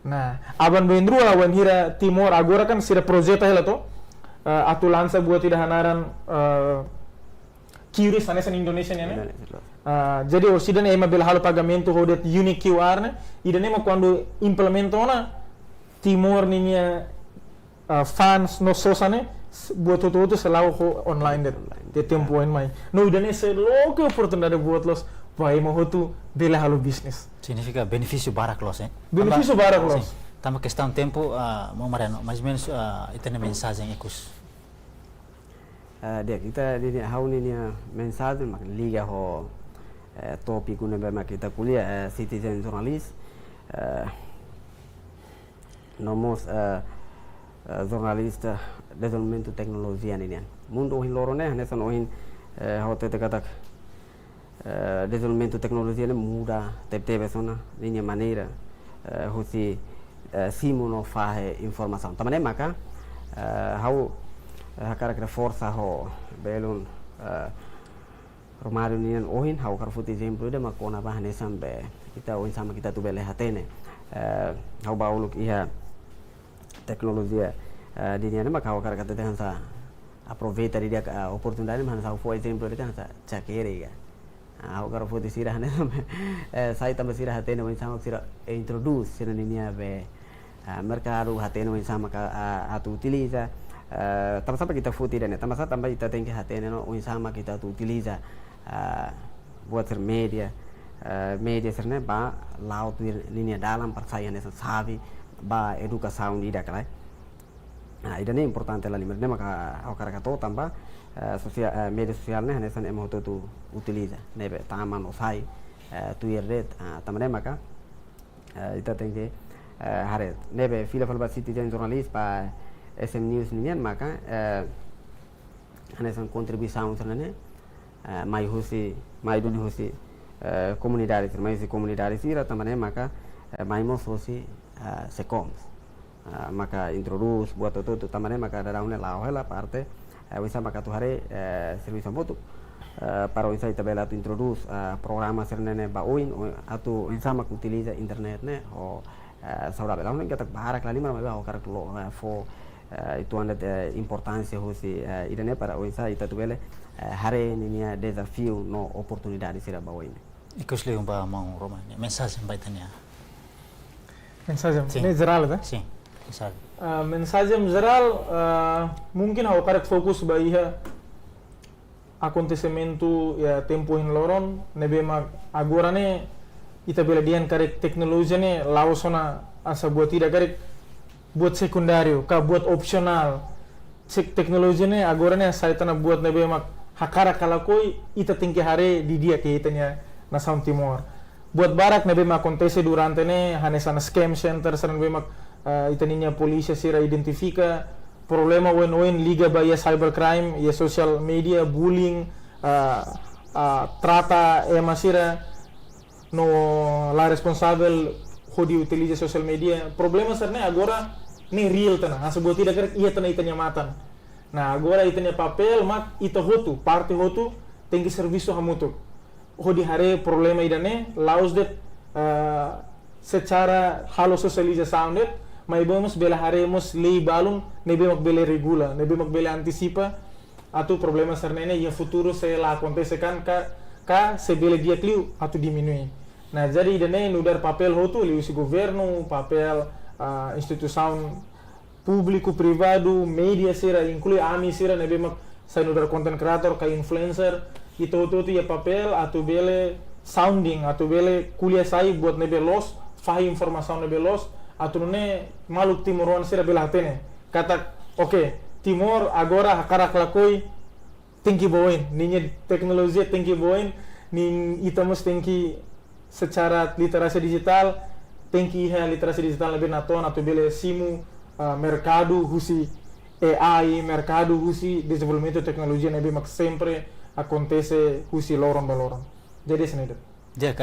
Nah, aban-bainrua wainhira Timor agora kan sira projeta hela to, eh, atu lansa buat ida hanaran, eh, QRIS hanesan Indonesia nian ne'e. Indonesia, loos. Ah, jadi orsida ne'e ema bele halo pagamentu ho de'it unique Q R ne'e, ida-ne'e mak kuandu implementa ona Timor ninia, ah, fa'an no sosa ne'e, s-, buat hotu-hotu sei la'o ho online de'it. Online. Iha tempu oin mai. No ida-ne'e sei loke oportunidade buat loos ba ema hotu bele halo bisnis. Signifika benefísiu barak loos, eh? Benefísiu barak loos. Sin. Tanba kestaun tempu, ah, Maun Mariano, mais ou menos, ah, ita-nia mensajen ikus. Eh, di'ak, ita ninia, ha'u ninia mensajen mak liga ho, eh, tópiku ne'ebé mak ita ko'alia, eh, citizen journalist. Eh, no mós, eh, eh, jornalista dezenvolvimentu teknolojia ninian. Mundu ohin loron ne'e, hanesan ohin, eh, ha'u hatete katak, eh, dezenvolvimentu teknolojia ne'e muda tebetebes ona ninia maneira, eh, husi, eh, simu no fahe informasaun. Tanba ne'e maka, eh, ha'u, eh, hakarak reforsa ho belun, eh, Romário nian ohin, ha'u hakarak foti ezemplu ida mak kona-ba hanesan be ita oinsá mak ita atu bele hatene. Eh, ha'u bá uluk iha teknolojia, eh, ninian mak ha'u hakarak hatete hanesan aproveita didi'ak, eh, oportunidade mak hanesan ha'u fó ezemplu ida hanesan cakere ka. Ah, ha'u hakarak foti sira hanesan, eh, sai tanba sira hatene oinsá mak sira introdús sira ninia be, ah, merkadu, hatene oinsá mak, ah, atu utiliza, eh, tanba sá mak ita foti ida-ne'e, tanba sá, tanba ita tenke hatene no oinsá mak ita atu utiliza, ah, buat sira média, eh, média sira-ne'e ba la'o tuir ninia dalan para sai hanesan xave ba edukasaun ida ka lae. Nah, ida-ne'e importante lahalimar, ne'e maka ha'u hakarak hato'o tanba, eh, sosia-, eh, média sosiál ne'e hanesan ema hotu-hotu utiliza, ne'ebé tama no sai, eh, tuir de'it, ah, tanba ne'e maka, eh, ita tenke, eh, haree, ne'ebé fila fali ba citizen journalist ba S M News ninian maka, eh, hanesan kontribuisaun sira-ne'e, eh, mai husi, mai duni husi, eh, komunidade sira, mai husi komunidade sira, tanba ne'e maka, eh, mai mós husi, eh, SEKOMS. Ah, maka introdús buat hotu-hotu, tanba ne'e maka daudaun ne'e la'o hela parte, eh, oinsá maka atu haree, eh, servisu hamutuk, eh, para oinsá ita bele atu introdús, eh, programa sira-ne'e ba oin, o-, atu oinsá maka utiliza internet ne'e ho, eh, saudavel. La'ós katak barak lahalimar, maibé ha'u hakarak loke, eh, fó, eh, uitoan de'it, eh, importánsia husi, eh, ida-ne'e para oinsá ita atu bele, eh, haree ninia dezafiu no oportunidade sira ba oin. Ikus liu ba Maun Roma, mensajen ba ita-nia. Mensajen, sin, ne'e jerál, eh? Sin, mensajen. Ah, mensajen jerál, ah, mungkin ha'u hakarak fokus ba iha akontesimentu iha tempu ohin loron, ne'ebé mak agora ne'e ita bele dehan karik teknolojia ne'e la'ós ona hanesan buat ida karik buat sekundáriu, ka buat opsionál. Sek-, teknolojia ne'e agora ne'e sai tiha ona buat ne'ebé mak hakarak ka lakohi, ita tenke haree didi'ak iha ita-nia nasaun Timor. Buat barak ne'ebé mak akontese durante ne'e, hanesan scam center sira ne'ebé mak, eh, ita-nia polísia sira identifika, problema oioin liga ba iha cybercrime, iha social media, bullying, eh, eh, trata ema sira no la responsavel hodi utiliza social media. Problema sira-ne'e agora ne'e real tiha ona, hanesan buat ida karik iha tiha ona ita-nia matan. Nah, agora ita-nia papél mak ita hotu, parte hotu, tenke servisu hamutuk hodi haree problema ida-ne'e, la'ós de'it, ah, secara halo sosializasaun de'it, maibé mós bele haree mós lei balun ne'ebé mak bele regula, ne'ebé mak bele antisipa atu problema sira-ne'e iha futuru sei la akontese kan ka, ka sei bele di'ak liu atu diminui. Nah, jadi ida-ne'e nu'udar papél hotu, liuhusi governu, papél, ah, instituisaun públiku, privadu, média sira, inklui ami sira ne'ebé mak sai nu'udar content creator ka influencer, ita hotu-hotu iha papél atu bele sounding, atu bele ko'alia sai buat ne'ebé loos, fahe informasaun ne'ebé loos, atu nune'e maluk timoroan sira bele hatene katak, oke, Timor agora hakarak lakohi, tenke ba oin, ninia teknolojia tenke ba oin, ninia ita mós tenke secara literasi dijitál, tenke iha literasi dijitál ne'ebé natoon atu bele simu, ah, merkadu husi A I, merkadu husi dezenvolvimentu teknolojia ne'ebé mak sempre akontese husi loron ba loron. Jadi hanesan ne'e de'it. Di'ak,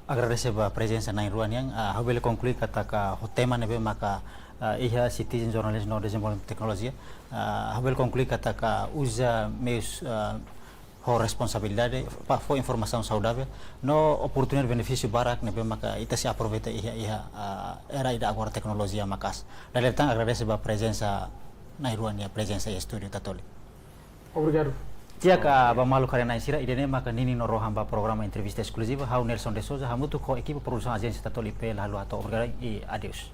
agradese ba prezensa na'in-rua nian, ah, ha'u bele konklui katak ho tema ne'ebé maka, ah, iha citizen journalism no dezenvolvimentu teknolojia, ah, ha'u bele konklui katak uza meius, ah, ho responsabilidade, para fó informasaun saudavel no oportunidade benefísiu barak ne'ebé maka ita sei aproveita iha, iha, ah, era ida agora teknolojia maka'as. Dala ida tan agradese ba prezensa na'in-rua nia prezensa iha estúdiu Tatoli. Obrigadu. Di'ak, ah, ba maluk haree-na'in sira, ida-ne'e maka ninin no rohan ba programa entrevista eskluziva, ha'u Nelson de Souza, hamutuk ho ekipa produsaun Ajénsia Tatoli I P L halo hato'o obrigadu i adeus.